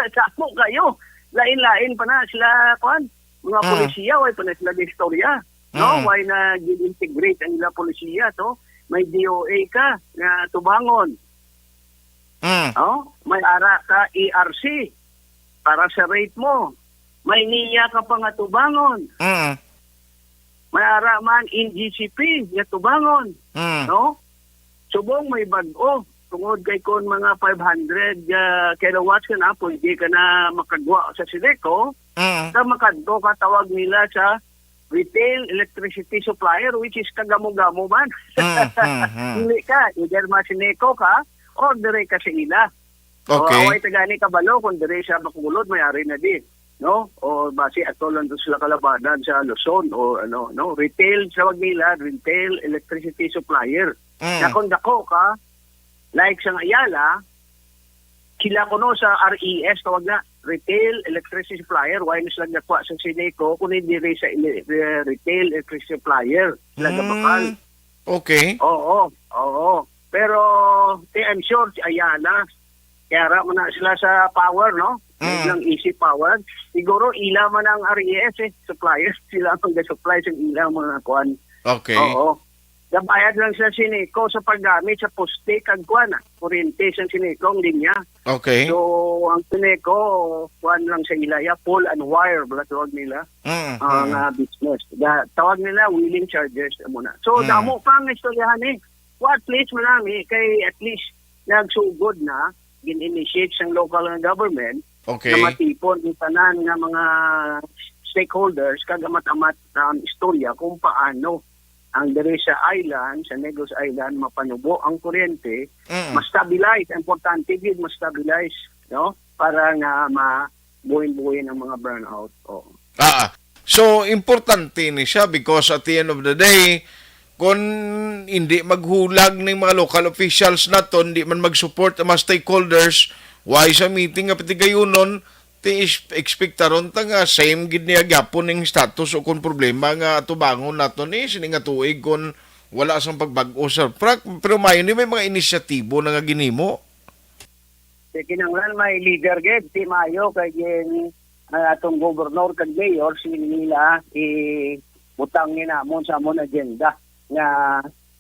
Sa ako kayo, lain-lain pa na sila, kwan, mga Mm. polisiya, way pa na sila istorya. No? Mm. Way na gin-integrate ang ila polisiya, to? May D O A ka nga tubangon. Mm. Oh, may ara ka E R C para sa rate mo. May niya ka pa nga tubangon. Mm. May ara man N G C P nga tubangon. Mm. No? Subong may bag-o. Tungod kay kon mga five hundred, ah, kilowatts ka na, pwede ka na makagwa sa Sineco. Mm. Sa makadto ka, tawag nila sa retail electricity supplier, which is kagamo-gamo man. Mm, mm, mm. Hindi ka, either ma-Sineco ka or dire ka sa ila. Okay. O, away ta gani kabalo kung dire sa Bacolod, may ari na di, no? O basi ato lang doon sila kalabanan sa Luzon o ano, no? Retail sa Wagmila, retail electricity supplier. Mm. Na kung dako ka, like sa Ayala, sila kuno sa R E S, tawag na, retail electricity supplier. Why na sila nakuha sa Sineco kung hindi rin sa ele-, eh, retail electricity supplier? Sila Mm. gabakal. Okay. Oo, oo. Pero, ti, I'm sure, si Ayala, kaya ra man na sila sa power, no? Mm. Ilang easy power. Siguro, ila man ang R E S, eh. Suppliers, sila ang ga-supply sa ilang mga kuan. Okay. Oo. Nabayad lang sa Sineco sa paggamit sa poste kag kuan, ah, kuryente sa Sineco ang linya. Okay. So, ang Sineco, kuan lang sa ila, ya, pole and wire, bala tawag nila. Mm, Ang mm. ah, business. Da, tawag nila wheeling chargers, amo na. So, Mm. damo pa ang istoryahan, eh. What place man nami, kay at least nagsugod na, gin-initiate sang local nga government Okay. na matipon ang tanan nga mga stakeholders kag amat-amat ang istorya kung paano ang diri sa island, sa Negros Island, mapanubo ang kuryente, Mm. ma-stabilize. Importante gid ma-stabilize, no? Para nga mabuhin-buhin ang mga brownout. Oo. Ah, so importante ni siya because at the end of the day, kung hindi maghulag ning mga local officials naton, hindi man mag-support ang mga stakeholders, why sa meeting nga patigayunon, ti is-, ekspektaron ta nga same gid niya gyapon ning status o kung problema nga atubangon naton ni sini nga tuig kung wala sang pagbag-o, Sir Frank. Pero mayo ni may mga inisyatibo na nga ginhimo. Kay kinahanglan may leader gid, ti mayo kay gin, ah, atong gobernador kag mayor, sila ibutang ni namon sa amon agenda nga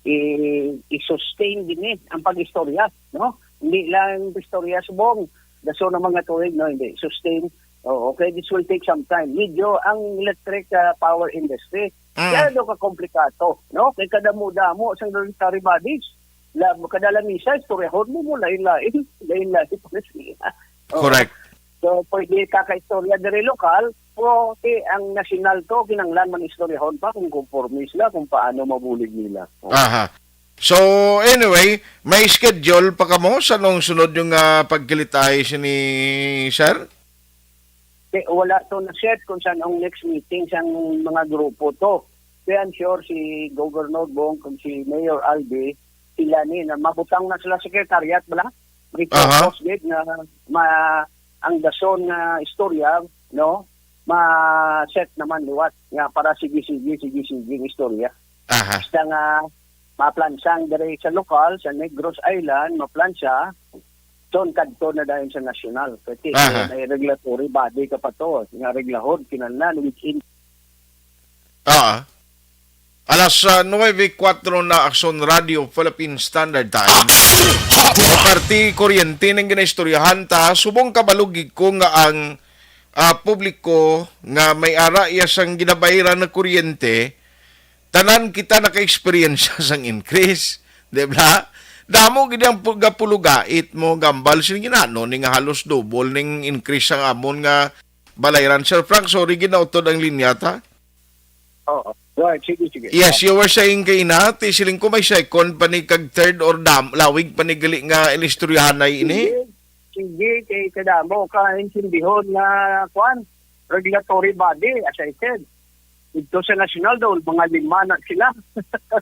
i-, i-sustain gini ang pag-istorya, no? Hindi lang istorya subong, dason ang mga tuig, no? Hindi, sustain. Oh, okay, this will take some time. Medyo ang electric, ah, power industry, Mm. kaya daw ka komplikado, no? Kay kadamo-damo sang regulatory bodies. La, kada lamisa, istoryahon mo mo, lain-lain, lain-lain pa sila. Oo. Correct. So, pwede ka kaistorya diri lokal, pero ti ang nasyonal to, kinahanglan man istoryahon pa kung konforme sila, kung paano mabulig nila. Oo. Aha. So, anyway, may schedule pa kamo sa nung sunod yung, ah, pagkilitay sini, sir? Ti, wala to na set kung saan ang next meeting sang mga grupo to. Kaya I'm sure si Governor Bong kag si Mayor Albi, sila ni, na mabutang na sila secretariat, bala? Aha. Reporters gid nga ma-, ang dason nga istorya, no? Ma-set naman liwat nga para sige, sige, sige, sige ang istorya. Aha. Basta nga maplansang diri sa lokal, sa Negros Island, maplansa, doon kadto na dayon sa nasyonal. Kasi Aha. may regulatory body ka pa to, nga reglahon, kinahanglan within Ah. Alas, ah, nuebe kuwatro na, Aksyon Radio, Philippine Standard Time. O, parte kuryente ning ginaistoryahan ta, subong kabalugig ko nga ang, ah, publiko nga may ara iya sang ginabayran na kuryente, tanan kita naka-experience sang increase, di ba? Damo gid ang pu-, gapulugait mo, gambal, sing ginano ni nga halos double ning increase sang amon nga balayran. Sir Frank, sorry, ginautod ang linya ta. Oo. Right, sige, sige. Yes, you were saying kay ina, ti siling ko may second pa ni kag third or dam, lawig pa ni gali nga inistoryahanay ini. Sige, sige, kay kadamo ka intindihon nga, kwan, regulatory body, as I said. Ito sa national daw, mga lima na sila.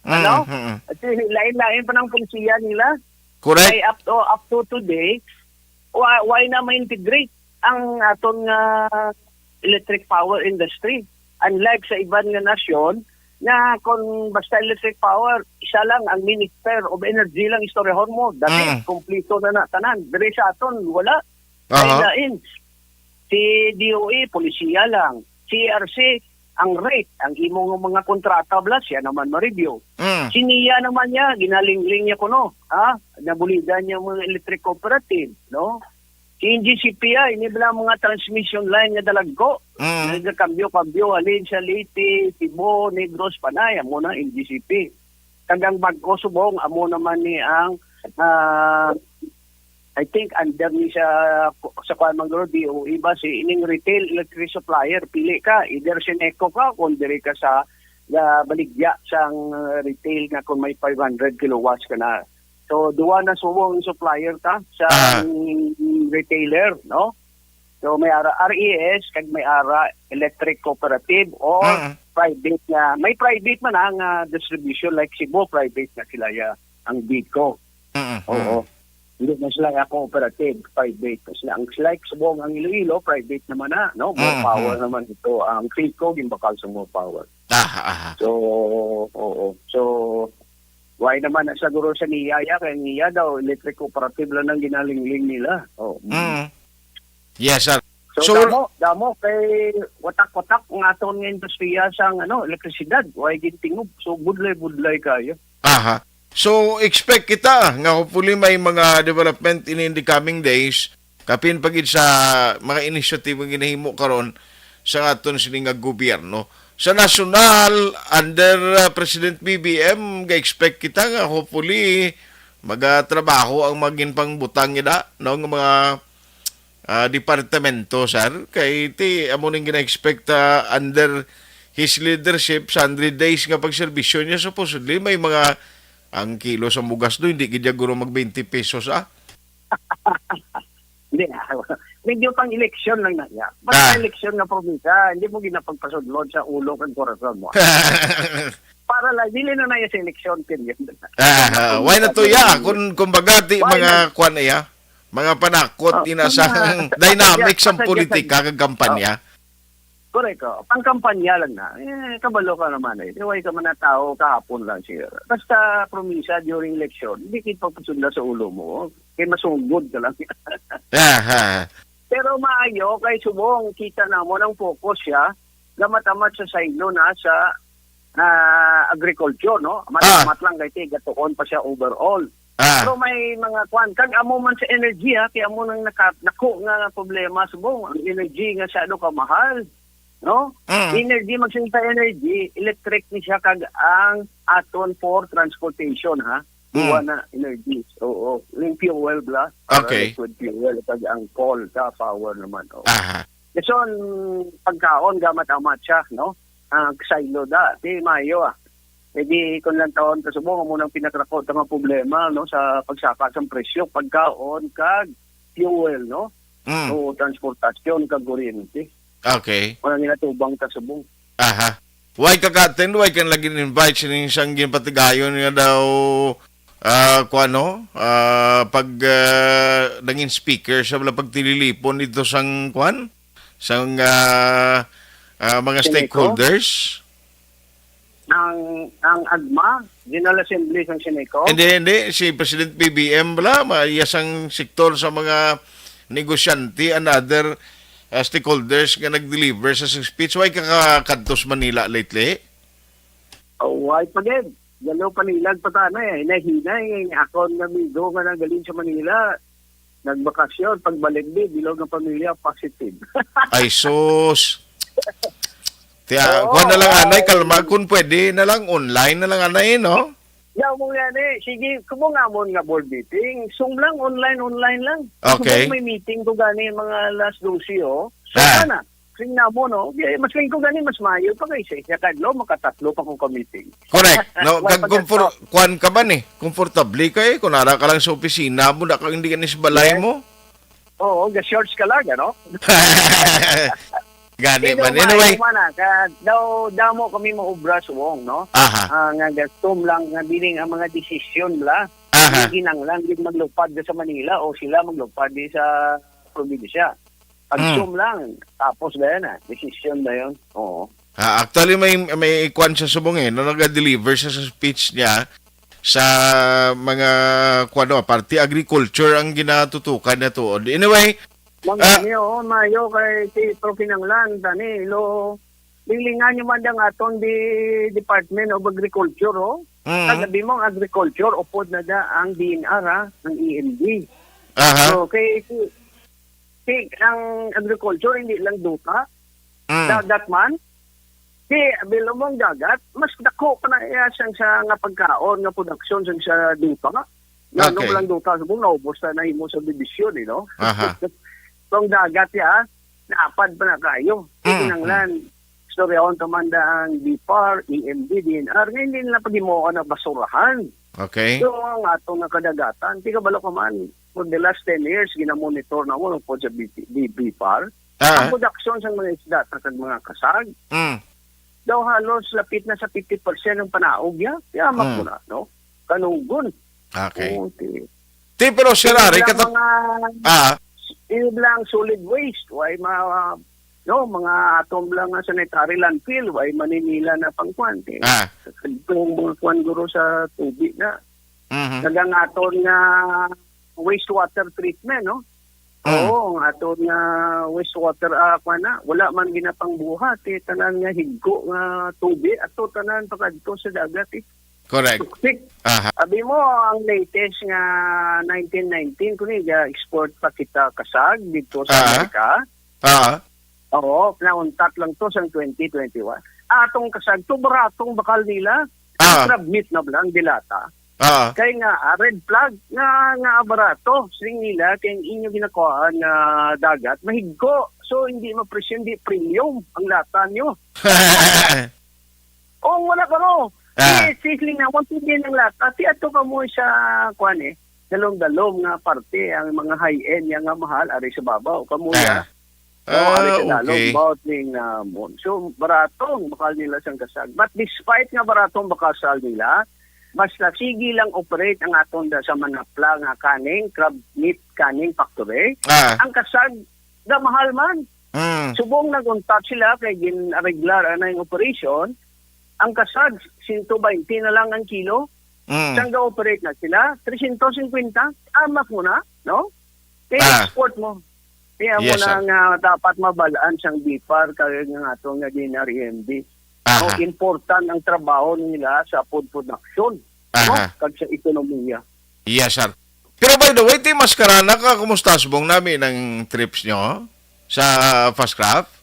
Ano? Mm, mm. At lain-lain pa ng polisiya nila. Correct. Kay up to, up to today, why, why na ma-integrate ang aton nga electric power industry? Unlike sa iban nga nasyon, na kung basta electric power, isa lang ang Minister of Energy lang istoryahon mo. Dati, Mm. kompleto na na tanan. Diri sa aton, wala. Aha. Lain-lain. Si D O E, polisiya lang. C R C, ang rate, ang imo nga mga kontrata, bla, siya naman ma-review. Mm. Si nia naman niya, ginalingling niya kuno, ha? Nabuligan niya mga electric cooperative, no? Si N G C P ay, ini bala mga transmission line nga dalagko. Mm. Nagakambyo-kambyo, halin sa Leyte, Cebu, Negros, Panay, amo na N G C P. Kag ang bag-o subong, amo naman ni ang, ah, I think under ni sa, sa kuan man guro, D O E ba, si ining retail electric supplier, pili ka, either Seneco ka, kung diri ka sa, ah, baligya sang, ah, retail nga kung may five hundred kilowatts ka na. So, duwa na subong ang supplier ta sa Ah. retailer, no? So, may ara R E S, kag may ara electric cooperative or Mm. private nga, may private man ang, ah, distribution, like Cebu, private na sila, ya, ang Bico. Mm, Oo. mm. Hindi na sila nga cooperative, private na sila. Ang, like, subong ang Iloilo, private naman na, no? More Mm, power mm. naman ito. Ang Fico, gimbakal sa more power. Aha, aha. So, oo. So, why naman na siguro sa niya, ya, kay niya daw, electric cooperative lang ang ginalingling nila. Oh. Mm. Yes, sir. So, So, damo, damo kay watak-watak ang aton nga industriya sang, ano, elektrisidad. Way gintingog. So, budlay-budlay kayo. Aha. So, expect kita nga hopefully may mga development in, in the coming days. Kapin pa gid sa mga initiative nga ginahimo karon sa aton sini nga gobyerno. Sa nasyonal, under, uh, President B B M, ga-expect kita nga hopefully magatrabaho ang mga ginpangbutang nila, no, nga mga, ah, departamento, sir. Kay ti amo ning gina-expect, ah, under his leadership sa hundred days nga pagserbisyo niya, supposedly may mga, ang kilo sa mugas do, hindi gid guro mag twenty pesos, ah. Hindi, ah, medyo pang eleksyon lang na niya. Basta Ah. eleksyon nga probinsya, hindi mo ginapagpasudlod sa ulo kag korason mo. Para lang, dili na na sa eleksyon period. Ah, why na to, ya? Kung, kumbaga, di Why mga na? kwan, iya? Mga panakot, Oh, ina mga sa dynamics ang pasagyasan. politika kag kampanya. Oh. Correct, oh. Pangkampanya lang na. Eh, kabalo ka naman eh. Di, why ka man na tao kahapon lang, sir? Basta probinsya during election, hindi kita pagpasudla sa ulo mo. Kay masugod ka lang. Aha. Pero maayo, kay subong, kita na mo ng focus siya, gamat-amat sa silo na sa, ah, agriculture, no? Ah. Amat-amat lang kay ti, gatuon pa siya overall. Ah. Pero may mga kwan, kag amo man sa energy, ha, kay amo nang naka-, nako nga problema, subong, ang energy nga siya, ano, kamahal, no? Mm. Energy, magsinta energy, electric ni siya, kag ang aton for transportation, ha? Mm. Duwa na energy. Oo, yung fuel bla, para Okay. liquid fuel, kag ang coal, ka power naman, oh. Aha. So, ang pagkaon, gamat-amat siya, no? Ang silo da, di maayo, ah. E di, kung lang taon kasubong, amo nang pinakadako ta nga problema, no, sa pagsaka sang presyo, pagkaon, kag fuel, no? Mm. O transportasyon, kag kuryente. Okay. Kung ang ginatubang kasubong. Aha. Why ka ka-attend? Why ka lagi invite sining sang ginpatigayon nga daw, ah, kuwan, no? Ah, pag, ah, nangin speaker sa wala pagtililipon dito sang kuwan? Sang, ah, ah, mga Sineco? stakeholders? Ang, ang agma, General Assembly sang Sineco? Hindi, hindi. Si President B B M bala, ma-, iya sang sektor sa mga negosyante and other, ah, stakeholders nga nag-deliver sa speech. Why ka ka-, kadto sa Manila lately? Oh, why pa gid? Galo panilag pa tana eh. Hinay-hinay, eh. Ako ang amigo nga nagaling sa Manila. Nagbakasyon, pagbalik di, bilog ang pamilya, positive. Ay, sus. Tiya, Oo, kuha na lang, anay, kalma. Kung pwede na lang, online na lang, anay, no? Yaw mo nga ni, sige, kumong amon nga board meeting. Zoom lang, online, online lang. Okay. Kumong may meeting ko gani mga alas dose, oh. So, Ah. na. Sing namo, no? Di, mas lingko gani, mas maayo pa kay sa isa ka adlaw, makatatlo pa ko ka meeting. Correct. No, Wala kag pa comfor-, ka kuwan ka ba ni? Komportable ka eh. Kung nara ka lang sa opisina mo, na ka hindi ka ni sa balay Yes. mo. Oo, ga-shorts ka lang, ano? Gani Pero man. Anyway. Maayo man, ah, ka, daw, damo kami maubra subong, no? Aha. Ah, nga gastom lang, nga biling ang mga desisyon bla. Aha. Hindi kinanglan, hindi maglupad ka sa Manila o sila maglupad di sa probinsya. Pag Hmm. Zoom lang, tapos na yan, ah. Desisyon na yun. Oo. Ah, actually, may, may ikwan sa subong eh, no? Naga-deliver siya sa speech niya sa mga, kuwan, no, parte agriculture ang ginatutukan na tuod. Anyway, Mang ah, Dani, oo, maayo kay si Pro Kinanglan, Dani, lo, lilingan nyo man ang aton di Department of Agriculture, oh. Mm. Kagabi mo ang agriculture, upod na da ang D N R, ha, ang E M D. Aha. So, kay si, si, ang agriculture, hindi lang duta, Mm. dagat man. Di, bilo mo ang dagat, mas dako pa na iya sang sa nga pagkaon nga production sang sa duta. Nga ano Okay. lang duta, subong naubos na nahimo sa division, eh, no? Aha. So, ang dagat ya, naapad pa na kayo. Mm, Kinanglan, mm. Istoryaon ta man da ang D P A R, E M D, D N R, nga hindi nila pagimuon ang basurahan. Okay. So, ang atong nga kadagatan, di kabalo ka man, for the last ten years, ginamonitor na mo, po sa B P, D P A R. Ah. Ang production sang mga isda, kag mga kasag, Mm. daw halos lapit na sa fifty percent ang panaog, ya. Yamak Mm. mo na, no? Kanugon. Okay. Oo, ti-, Ti, pero, Sir Ari, Ilang katap-, mga, ah. Ilang solid waste, way ma-, no, mga atom lang nga sanitary landfill, way maninila na pangkuan, ti. Ah. Itong mga kuan guro sa tubig na. Mhm. Nagangaton nga wastewater treatment, no? Mm. Oo, ang aton nga wastewater, ah, kuan na, wala man ginapangbuhat, eh, tanan nga higko nga tubig, ato tanan pakadto sa dagat, eh. Correct. Toxic. Aha. Abi mo, ang latest nga nineteen nineteen, kuni, ga-export pa kita kasag dito sa Ah. Amerika. Ah. Oo, nauntat lang to sang twenty twenty-one. Atong kasag to, baratong bakal nila. Ah. Crab meat na lang dilata. Ah. Kay nga, ah, red flag nga, nga barato. Siling nila, kay ang inyo ginakuhaan nga dagat, mahigko. So, hindi mapresyo, hindi premium ang lata nyo. Oh, wala ka, no? Ah. Si, si Lingawan, hindi ng lata. Si ato ka mo sa, kuan eh, dalom-dalom nga parte, ang mga high-end, yang nga mahal, ari sa babaw. Kamuya, Ah. no, ari Ah, sa dalom, okay. About ning, ah, mon. So, baratong bakal nila sang kasag. But despite nga baratong bakal nila, mas nasigi lang operate ang aton da sa Manapla nga kaning, crab meat kaning factory. Ah. Ang kasag, da mahal man. Mm. Subong nag-untat sila kay gin-arreglar na yung operation, ang kasag, sento baynte na lang ang kilo. Mm. Sang ga-operate na sila, tresyentos singkwenta, amak mo na, no? Kaya Ah. export mo. Kaya mo Yes, na sir. nga dapat mabalaan sang D P A R, kaya nga ato nga D N R E M D. Aha. Ang important ang trabaho nila sa food production, no? Aha. Kag sa ekonomiya. Yes, sir. Pero by the way, ti Mascarana ka, kumusta subong nami ng trips nyo sa Fastcraft?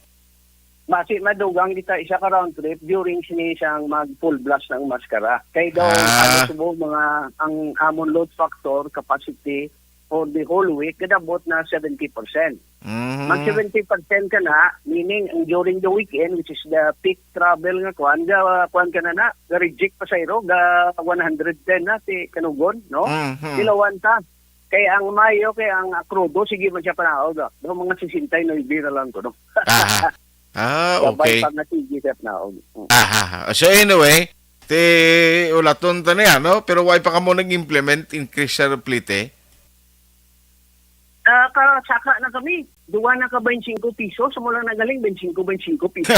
Basi madugang kita isa ka round trip during sini sang mag full blast ng Mascara. Kay daw, Ah. ano, subong mga, ang amon load factor capacity for the whole week, kadabot na seventy percent. Mhm. Mag seventy percent ka na, meaning ang during the weekend, which is the peak travel nga kwan, ga, kwan ka na na, ga-reject pa sa iro, ga one hundred ten na si Kanugon, no? Mhm. Dilawan ta. Kay ang Mayo, kay ang, ah, krudo, sige man siya panaog, ah. Daw mga sesenta y nuebe na lang ko, no? Aha. Ah, Sabay okay. pa nga sige siya panaog. Mm. Aha. So anyway, ti ulaton ta niya, no? Pero why pa kamo nag-implement increase sa plite? Ah, ka-, saka na kami. Duwa na ka twenty-five piso, sa mula na galing, twenty-five, twenty-five piso.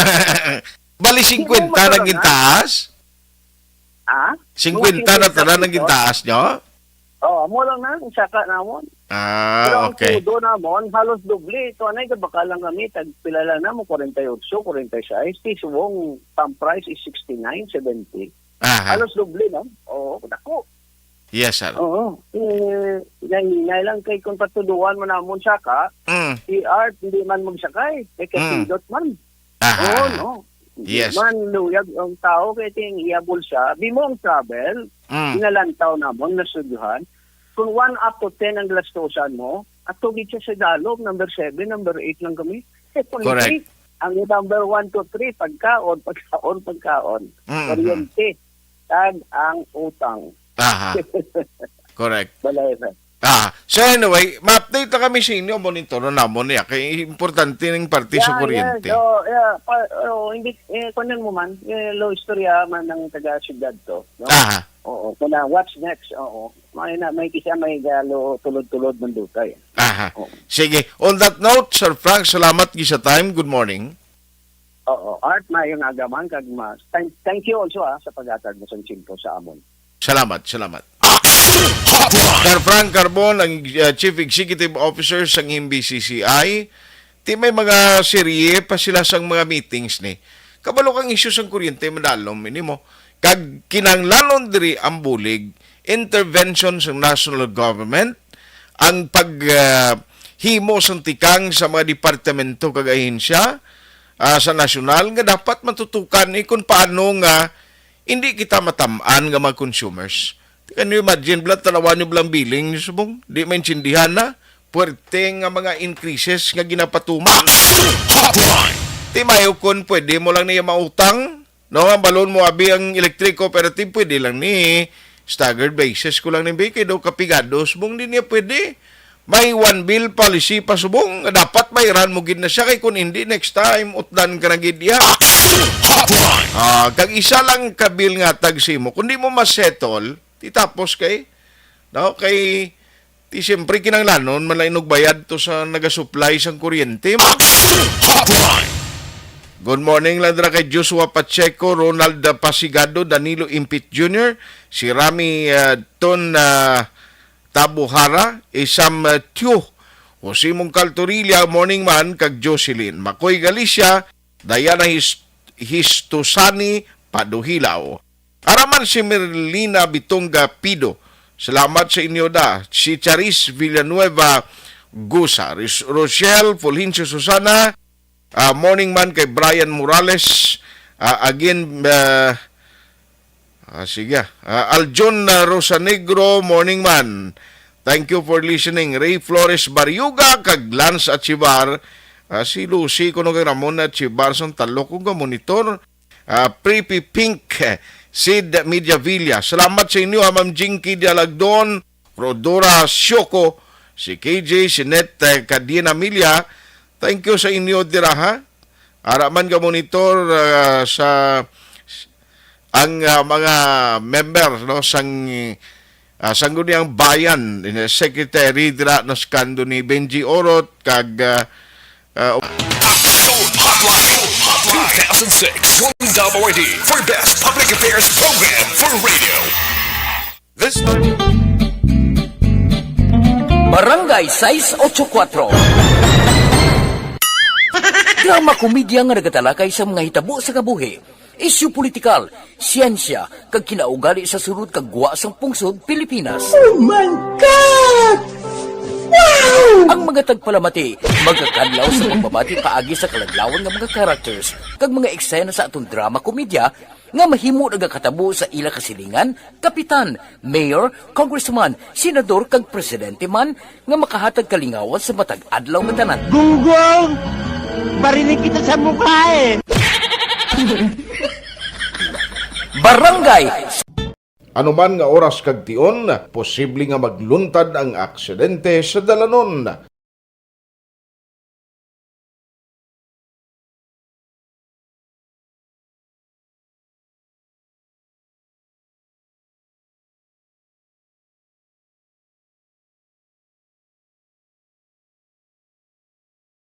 Bali, Hindi mo singkwenta na masarangan. Gintaas? Ha? Singkwenta na tanan ang gintaas nyo? Oo, amo lang na, ang saka namon. Ah, Pero ang okay. Tudo namon, halos doble. Ito, anay, kabakal lang kami, tag pila lang na mo, forty-eight, forty-six. Ti subong, farm price is sixty-nine, seventy. Aha. Halos doble, no? Oo, dako. Yes, sir. Oo. Eh, hinay-hinay lang kay kung patuduan mo namon saka, Mm. si Art, hindi man magsakay. Kay Mm. kapindot man. Aha. Oo, no? Yes. Man, luyag ang tao kay ting iya bulsa. Di mo ang travel, Mm. inalantaw namon, nasudyuhan. Kung one up to ten ang gastusan mo, ato gid siya sa dalom, number seven, number eight lang kami. Eh, kung Correct. hindi, Ang number one to three, pagkaon, pagkaon, pagkaon. Mm-hmm. Kuryente. Kag ang utang. Aha. Correct. Balay, sir. Ah, so anyway, ma-update na kami sa inyo, monitor na namon niya. Kay importante ning parte sa Yeah, kuryente. Yeah, so, yeah, pa, oh, hindi, eh, kunin mo man, eh, low istorya man ng taga syudad to, no? Aha. Oo, kuna, what's next? Oo. May na, may kisa may galo, tulod-tulod ng dutay. Aha. Oo. Sige. On that note, Sir Frank, salamat gi sa time. Good morning. Oo. Art, maayong aga man, kag ma-, thank, thank you also, ah, sa paghatag mo sang tiyempo sa amon. Salamat, salamat. Action Hotline. Sir Frank Carbon, ang, uh, Chief Executive Officer sang M B C C I. Ti may mga serye pa sila sang mga meetings ni. Kabalo kang isyu sang kuryente, madalom ini mo. Kag kinahanglanon diri ang bulig, intervention sang national government, ang pag, uh, himo sang tikang sa mga departamento kag ahensya, ah, sa nasyonal nga dapat matutukan ni kung paano nga hindi kita matam-an nga mga consumers. Can you imagine, bla, tanawan niyo blang billing niyo subong? Di maintindihan na. Puwerte nga mga increases nga ginapatuman. Action Hotline. Ti mayo kon pwede mo lang niya mautang, no? Ang balon mo, abi, ang electric cooperative, pwede lang ni staggered basis ko lang ni, bi, kay daw kapigado, subong di niya pwede. May one bill policy pa subong nga dapat bayran mo gid na siya, kay kun hindi, next time utdan ka na gid iya. Action Hotline. Ah, kag isa lang ka bill nga tag simo, kun di mo ma-settle, ti tapos kay, no, kay ti siyempre kinahanglanon man lang inog bayad to sa nagasupply sang kuryente. Action Hotline. Good morning lang dira kay Joshua Pacheco, Ronald Pasigado, Danilo Impit Junior, si Rami, ah, Ton, ah, Tabuhara, Isam, uh, Tyo, Jose Mongcal Torilla, morning man, kag Jocelyn Macoy Galicia, Diana His-, Histusani Paduhilaw. Araman si Merlina Bitonga Pido. Salamat sa inyo da. Si Charis Villanueva Gusa, Ris-, Rochelle Fulgencio Susana, Ah, morning man kay Brian Morales. Ah, again, ah, ah, sige. Ah, Aljon, ah, Rosanegro, morning man. Thank you for listening. Ray Flores Barriuga kag Lance Achivar. Ah, si Lucy, kuno kay Ramon Achivar, sang talok ko ga monitor. Ah, Preppy Pink, Sid Mediavilla. Salamat sa inyo, ha, Ma'am Jinky Dialagdon, Rodora Sioko, si K J, Sinet, eh, Kadien Amelia. Thank you sa inyo dira, ha. Ara man ga monitor, ah, sa ang, ah, mga member, no, sang, ah, Sangguniang Bayan, eh, Secretary dira, no, sa kando ni Benji Orot, kag, ah, ah, Action Hotline, two thousand six, Gundam Awardee for Best Public Affairs Program for Radio. This time. Barangay sais ocho kuwatro. Drama komedya nga nagatalakay sa mga hitabo sa kabuhi, isyu politikal, siyensya, kag kinaugali sa sulod kag gwa sang pungsod Pilipinas. Oh my God! Wow! Ang mga tagpalamati magakadlaw sa pagbabati paagi sa kaladlawan nga mga characters kag mga eksena sa aton drama komedya nga mahimo nagakatabo sa ila kasilingan, kapitan, mayor, congressman, senador, kag presidente man nga makahatag kalingawan sa matag adlaw nga tanan. Gunggong! Barinig kita sa mukha eh! Barangay Ano man nga oras kag tion, posible nga magluntad ang aksidente sa dalanon.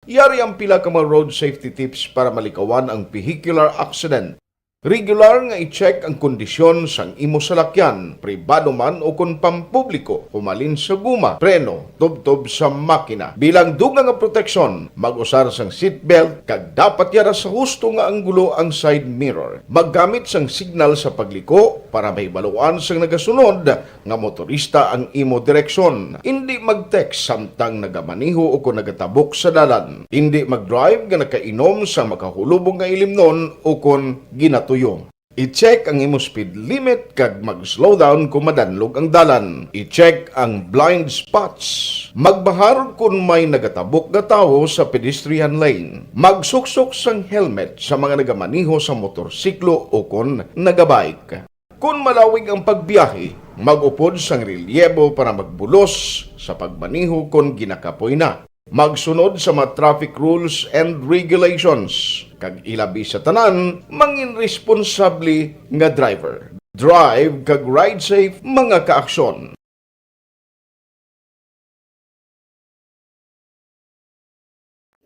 Yari ang pila ka mga road safety tips para malikawan ang vehicular accident. Regular nga i-check ang kondisyon sang imo salakyan, pribado man o kon pampubliko, humalin sa guma, preno, tubtob sa makina. Bilang dugang nga proteksyon, mag-usar sang seatbelt kag dapat yara sa husto nga anggulo ang side mirror. Maggamit sang signal sa pagliko para mahibaluan sang nagasunod nga motorista ang imo direksyon. Indi mag-text samtang nagamaneho o kon nagatabok sa dalan. Indi mag-drive nga nakainom sa makahulubong nga ilimnon o kon ginatuyo. I-check ang imo speed limit kag mag-slow down kon madanlog ang dalan. I-check ang blind spots, Magbahar kon may nagatabok nga tawo sa pedestrian lane. Magsuksok sang helmet sa mga nagamaneho sa motorsiklo o kon nagabike. Kon malawig ang pagbiyahe, mag-upod sang relyebo para magbulos sa pagmaneho kon ginakapoy na. Magsunod sa mga traffic rules and regulations, kag ilabi sa tanan, mangin responsable nga driver. Drive kag ride safe, mga kaaksyon.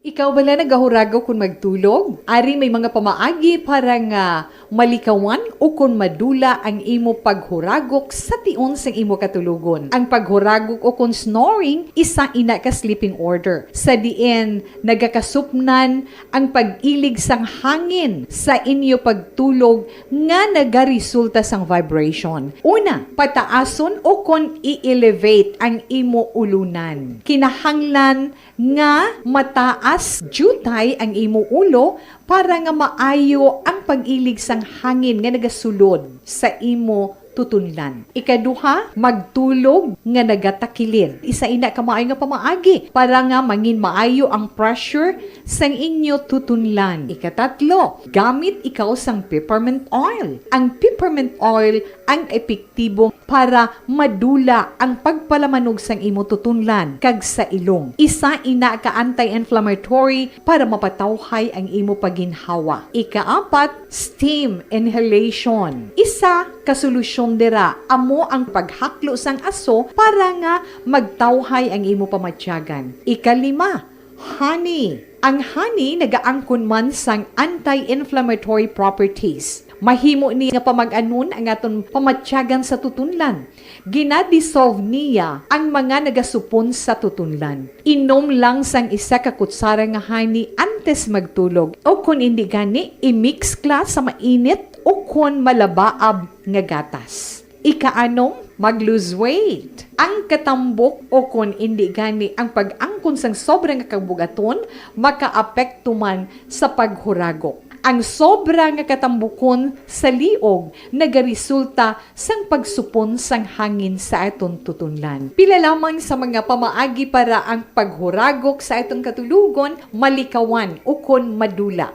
Ikaw bala nagahuragok kon magtulog? Ari may mga pamaagi para nga malikawan o kon madula ang imo paghuragok sa tion sang imo katulogon. Ang paghuragok o kon snoring, isa ina ka sleeping order, sa diin nagakasupnan ang pag-ilig sang hangin sa inyo pagtulog nga nagaresulta sang vibration. Una, pataason o kon i-elevate ang imo ulunan. Kinahanglan nga mataas diutay ang imo ulo para nga maayo ang pag-ilig sang hangin nga nagasulod sa imo tutunlan. Ikaduha, magtulog nga nagatakilid. Isa ina ka maayo nga pamaagi para nga mangin maayo ang pressure sang inyo tutunlan. Ikatatlo, gamit ikaw sang peppermint oil. Ang peppermint oil ang epektibo para madula ang pagpalamanog sang imo tutunlan kag sa ilong. Isa ina ka anti-inflammatory para mapatawhay ang imo paginhawa. Ikaapat, steam inhalation. Isa ka solusyon dira amo ang paghaklo sang aso para nga magtawhay ang imo pamatyagan. Ikalima, honey. Ang honey nagaangkon man sang anti-inflammatory properties. Mahimo ni nga pamag-anon ang aton pamatyagan sa tutunlan. Ginadissolve niya ang mga nagasupon sa tutunlan. Inom lang sang isa ka kutsara nga honey antes magtulog, o kon indi gani, i-mix kla sa mainit o kon malabaab nga gatas. Ikaanom, mag-lose weight. Ang katambok o kon indi gani ang pag-angkon sang sobra nga kabugaton makaapekto man sa paghuragok. Ang sobra nga katambukon sa liog nagaresulta sang pagsupon sang hangin sa aton tutunlan. Pila lamang sa mga pamaagi para ang paghuragok sa aton katulogon malikawan ukon madula.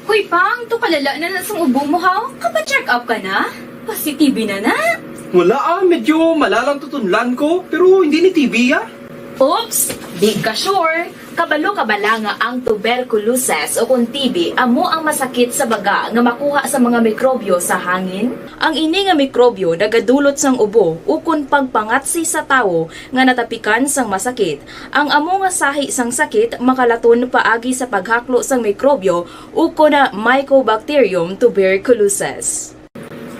Hoy, Pang, to kalala na na sang ubo mo, haw? Kapa-check up ka na? Pasi-T B na na? Wala, ah, medyo malalang tutunlan ko, pero hindi ni T B, ah. Oops! Di ka sure? Kabalo ka bala nga ang tuberculosis o kon T B amo ang masakit sa baga nga makuha sa mga mikrobyo sa hangin? Ang ini nga mikrobyo nagadulot sang ubo ukon pagpangatsi sa tawo nga natapikan sang masakit. Ang amo nga sahi sang sakit makalaton paagi sa paghaklo sang mikrobyo ukon Mycobacterium tuberculosis.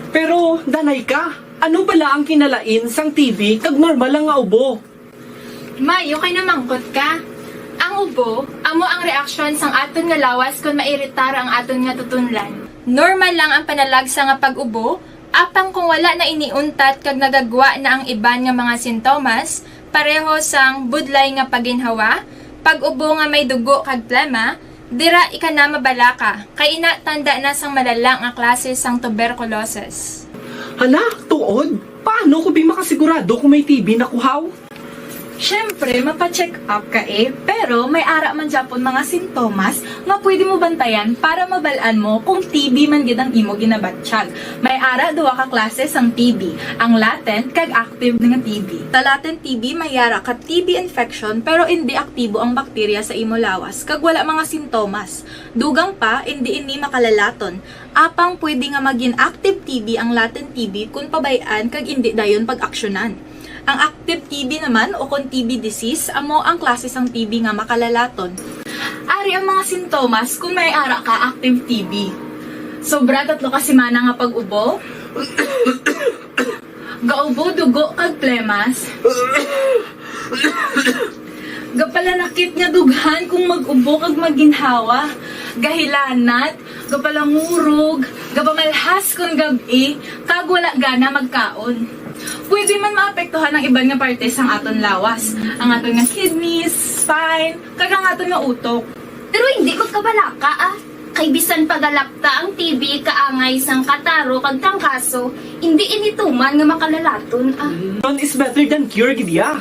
Pero, danay ka, ano bala ang kinalain sang T B kag normal lang nga ubo? May, okay na mangkot ka. Ang ubo, amo ang reaksyon sang aton nga lawas kon mairitar ang aton nga tutunlan. Normal lang ang panalagsa nga pag-ubo, apang kung wala na ini untat kag nagagwa na ang iban nga mga sintomas, pareho sang budlay nga paginhawa, pag-ubo nga may dugo kag plema, dira ika na mabalaka, kay ina tanda na sang malala nga klase sang tuberculosis. Hala, tuod? Paano ko bi makasigurado kung may T B na ko, haw? Siyempre, mapa-check up ka, eh, pero may ara man gyapon mga sintomas nga pwede mo bantayan para mabal-an mo kung T B man gid ang imo ginabatyag. May ara duha ka klase sang T B, ang latent kag active nga T B. Sa latent T B, may ara ka T B infection pero indi aktibo ang bakterya sa imo lawas kag wala mga sintomas. Dugang pa, indi ini makalalaton. Apang pwede nga magin active T B ang latent T B kon pabay-an kag indi dayon pag-aksyonan. Ang active T B naman o kon T B disease amo ang klase sang T B nga makalalaton. Ari ang mga sintomas kon may ara ka active T B. Sobra tatlo ka semana nga pag-ubo. Gaubo dugo kag plemas. Gapalanakit nga dughan kung mag-ubo kag maginhawa. Gahilanat, gapalangurog, gapamalhas kon gab-i, kag wala gana magkaon. Pwede man maapektuhan ang iban nga parte sang aton lawas, ang aton nga kidneys, spine, kag ang aton nga utok. Pero hindi magkabalaka, ah. Kay bisan pa galak ta ang T B kaangay sang kataro kag trangkaso, indi ini tuman nga makalalaton, ah. Prevention is better than cure, gid ya.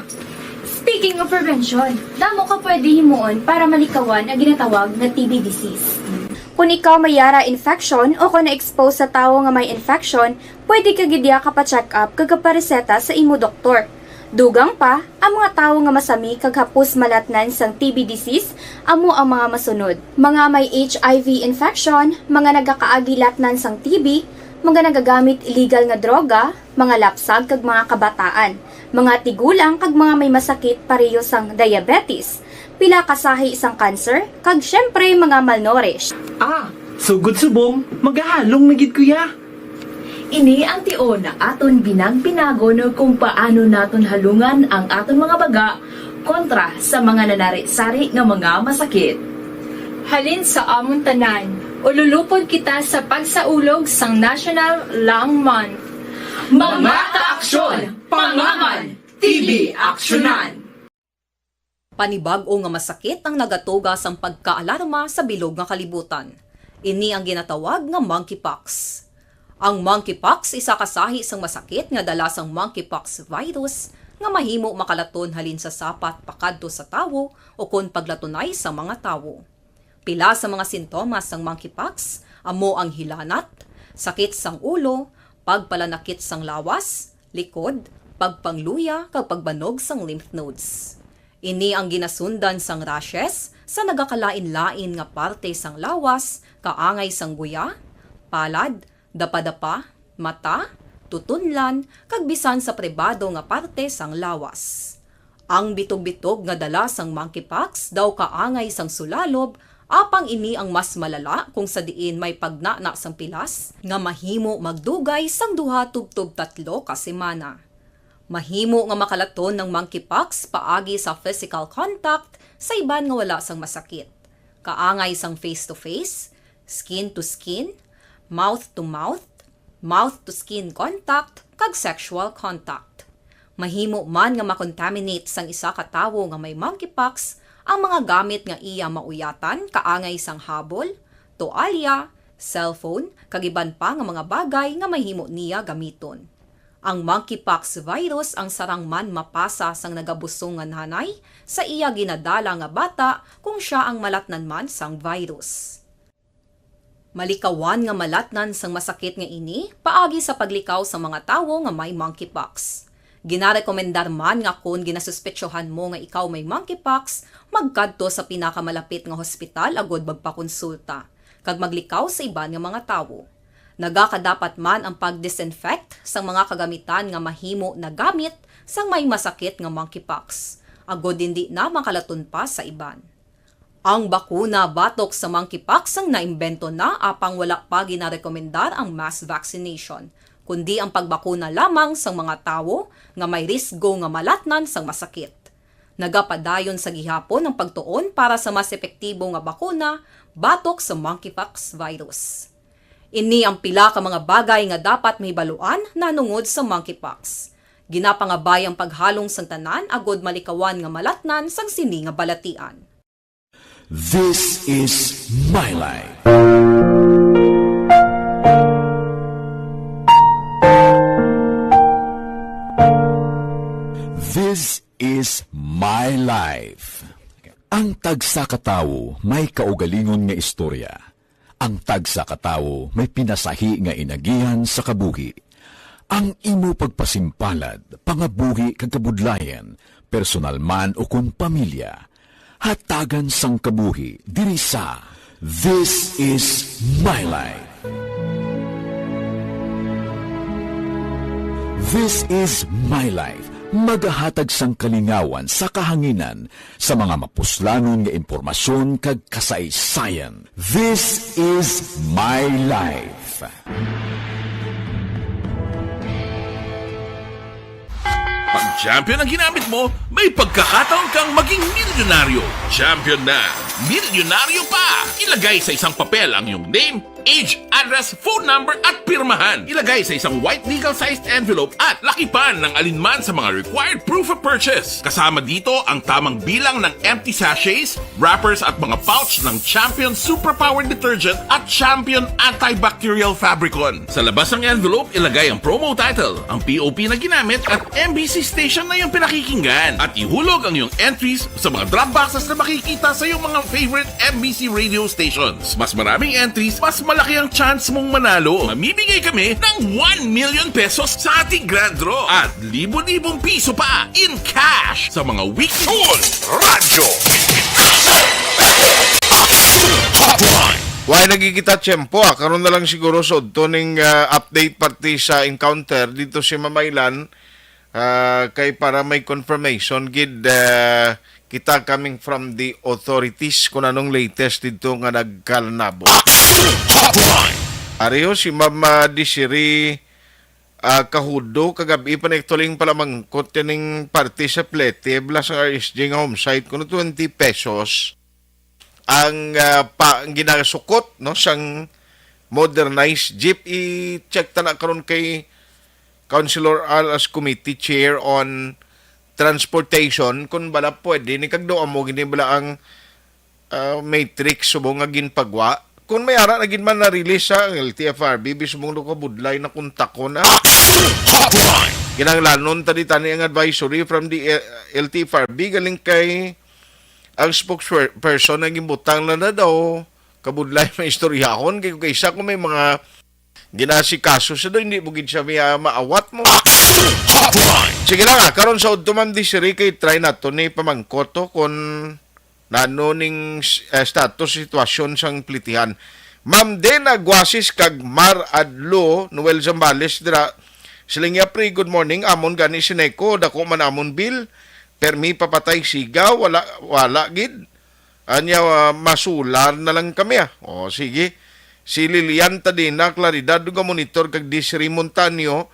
Speaking of prevention, damo ka pwede himuon para malikawan ang ginatawag nga T B disease. Kung ikaw may yara infection o kung na-expose sa tawo nga may infection, pwede ka gid ya kapacheck up kag kapareseta sa imo doktor. Dugang pa, ang mga tawo nga masami kag hapos malatnan sang T B disease amo ang mga masunod: mga may H I V infection, mga nagakaagi latnan sang T B, mga nagagamit illegal nga droga, mga lapsag kag mga kabataan, mga tigulang kag mga may masakit pareho sang diabetes, pila ka sahi sang cancer, kag siyempre mga malnourished. Ah, sugod subong, magahalong na gid ko ya. Ini ang tion nga aton binag-binagon kung paano naton halungan ang aton mga baga kontra sa mga nanari-sari nga mga masakit. Halin sa amon tanan, ululupod kita sa pagsaulog sang National Lung Month. Mga kaaksyon, pangaman, T B aksyonan. Panibag-o nga masakit ang nagatuga sang pagkaalarma sa bilog nga kalibutan. Ini ang ginatawag nga monkeypox. Ang monkeypox isa ka sahi sang masakit nga dala sang monkeypox virus nga mahimo makalaton halin sa sapat pakadto sa tawo ukon paglatunay sa mga tawo. Pila sa mga sintomas sang monkeypox amo ang hilanat, sakit sang ulo, pagpalanakit sang lawas, likod, pagpangluya, kag pagbanog sang lymph nodes. Ini ang ginasundan sang rashes sa nagakalain-lain nga parte sang lawas, kaangay sang guya, palad, dapadapa, mata, tutunlan, kag bisan sa pribado nga parte sang lawas. Ang bitog-bitog nga dala sang monkeypox daw kaangay sang sulalob, apang ini ang mas malala kung sa diin may pagnana sang pilas nga mahimo magdugay sang duha tubtob tatlo ka semana. Mahimo nga makalaton ang monkeypox paagi sa physical contact sa iban nga wala sang masakit, kaangay sang face-to-face, skin-to-skin, mouth-to-mouth, mouth-to-skin contact, kag sexual contact. Mahimo man nga makontaminate sang isa ka tawo nga may monkeypox ang mga gamit nga iya mauyatan, kaangay sang habol, toalya, cellphone, kag iban pa nga mga bagay nga mahimo niya gamiton. Ang monkeypox virus ang sarang man mapasa sang nagabusong nga nanay sa iya ginadala nga bata kung sia ang malatnan man sang virus. Malikawan nga malatnan sang masakit nga ini paagi sa paglikaw sang mga tawo nga may monkeypox. Ginarekomendar man nga kon ginasuspetsohan mo nga ikaw may monkeypox, magkadto sa pinakamalapit nga hospital agud magpakonsulta kag maglikaw sa iban nga mga tawo. Nagakadapat man ang pag-disinfect sang mga kagamitan nga mahimo nagamit sang may masakit nga monkeypox, agud indi na makalaton pa sa iban. Ang bakuna batok sa monkeypox ang naimbento na, apang wala pa ginarekomendar ang mass vaccination, kundi ang pagbakuna lamang sang mga tawo nga may risgo nga malatnan sang masakit. Nagapadayon sa gihapon ang pagtuon para sa mas epektibo nga bakuna batok sa monkeypox virus. Ini ang pila ka mga bagay nga dapat mahibaluan nahanungod sa monkeypox. Ginapangabay ang paghalong sang tanan agud malikawan nga malatnan sang sini nga balatian. This is My Life. This is My Life. Ang tagsa ka tawo may kaugalingon nga istorya. Ang tagsa ka tawo may pinasahi nga inagihan sa kabuhi. Ang imo pagpasimpalad, pangabuhi kag kabudlayan, personal man ukon pamilya, hatagan sang kabuhi diri sa This Is My Life. This Is My Life, magahatag sang kalingawan sa kahanginan sa mga mapuslanon nga impormasyon kag kasaysayan. This Is My Life. Pag champion ang ginamit mo, may pagkakataon kang maging milyonaryo. Champion na, milyonaryo pa! Ilagay sa isang papel ang iyong name, Age, address, phone number at pirmahan. Ilagay sa isang white legal-sized envelope at lakipan ng alinman sa mga required proof of purchase. Kasama dito ang tamang bilang ng empty sachets, wrappers at mga pouch ng Champion Superpower Detergent at Champion Antibacterial Fabricon. Sa labas ng envelope, ilagay ang promo title, ang P O P na ginamit at M B C station na iyong pinakikinggan. At ihulog ang iyong entries sa mga drop boxes na makikita sa iyong mga favorite M B C radio stations. Mas maraming entries, mas malaki ang chance mong manalo. Mamimigay kami ng one million pesos sa ating grand draw at libo-libong piso pa in cash sa mga weekly. Full Radyo Hotline. Way na gid kita tiyempo, ah. Karon na lang siguro sa udto ning, ah, update parte sa encounter dito si Mamaylan, ah, kay para may confirmation gid, ah, kita coming from the authorities kung anong latest dito nga nagkalnabo. Hotline. Ari ho si Ma'am, ah, Desiree, ah, Kahudo, kagab-i pa nagtuling palamangkot kaning parte sa Plete, bala sang R S G nga home site, kuno twenty pesos ang, ah, pa, ang ginasukot, no, sang modernized jeep. I-check ta na karon kay Councilor Al as Committee Chair on Transportation kung bala pwede ni kag do amo gini bala ang, ah, matrix subong nga ginpagwa. Kung may ara na gid man na-release sa ang L T F R B, bisubong do kabudlay na kontakon na. Hotline. Kinahanglanon ta di tani ang advisory from the, eh, L T F R B galing kay ang spokesperson nga ginbutang na na daw kabudlay may istoryahon kay kaysa kung may mga ginasikaso sa daw, hindi mo gid siya may, ah, maawat mo. Hotline. Sige lang, ah, karon sa udto, Ma'am Desiree, kay try nato ni pamangkot to kung nano ning, eh, status, sitwasyon sang Pletihan. Ma'am Dena Guasis kag Mar Adlo, Noel Zambales dira. Siling niya, "Pre, good morning. Amon gani si Neko, dako man amon bill. Permi papatay siga, wala, wala gid." Anya, ah, masular na lang kami, ah. O, sige. Si Lilian Tadina, Claridad, nga monitor kag Desiree Montaño,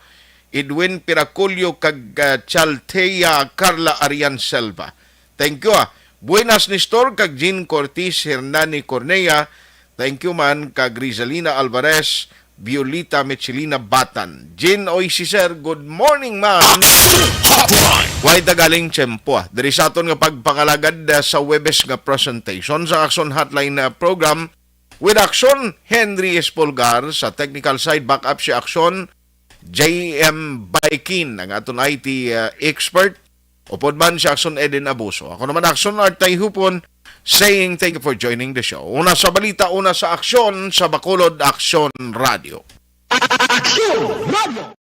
Edwin Piraculio kag, ah, Chaltea Carla Arian Selva. Thank you, ah. Buenas, Nestor, kag Jean Cortez, Hernani Cornea. Thank you man kag Rizalina Alvarez, Violeta Michelina Batan. Jean Oy, si Sir, good morning, ma'am. Action Hotline. Way tagaling tiyempo, ah. Diri sa aton nga pagpangalagad, ah, sa Webes nga presentation sa Action Hotline, ah, program. With Action, Henry Espolgar. Sa technical side, backup si Action, J M Baikin, ang aton I T, ah, expert. Upod man si Action Eden Abuso. Ako naman, Action Art Tayhupon, saying thank you for joining the show. Una sa balita, una sa aksyon, sa Bacolod, Action Radio. Action Radio.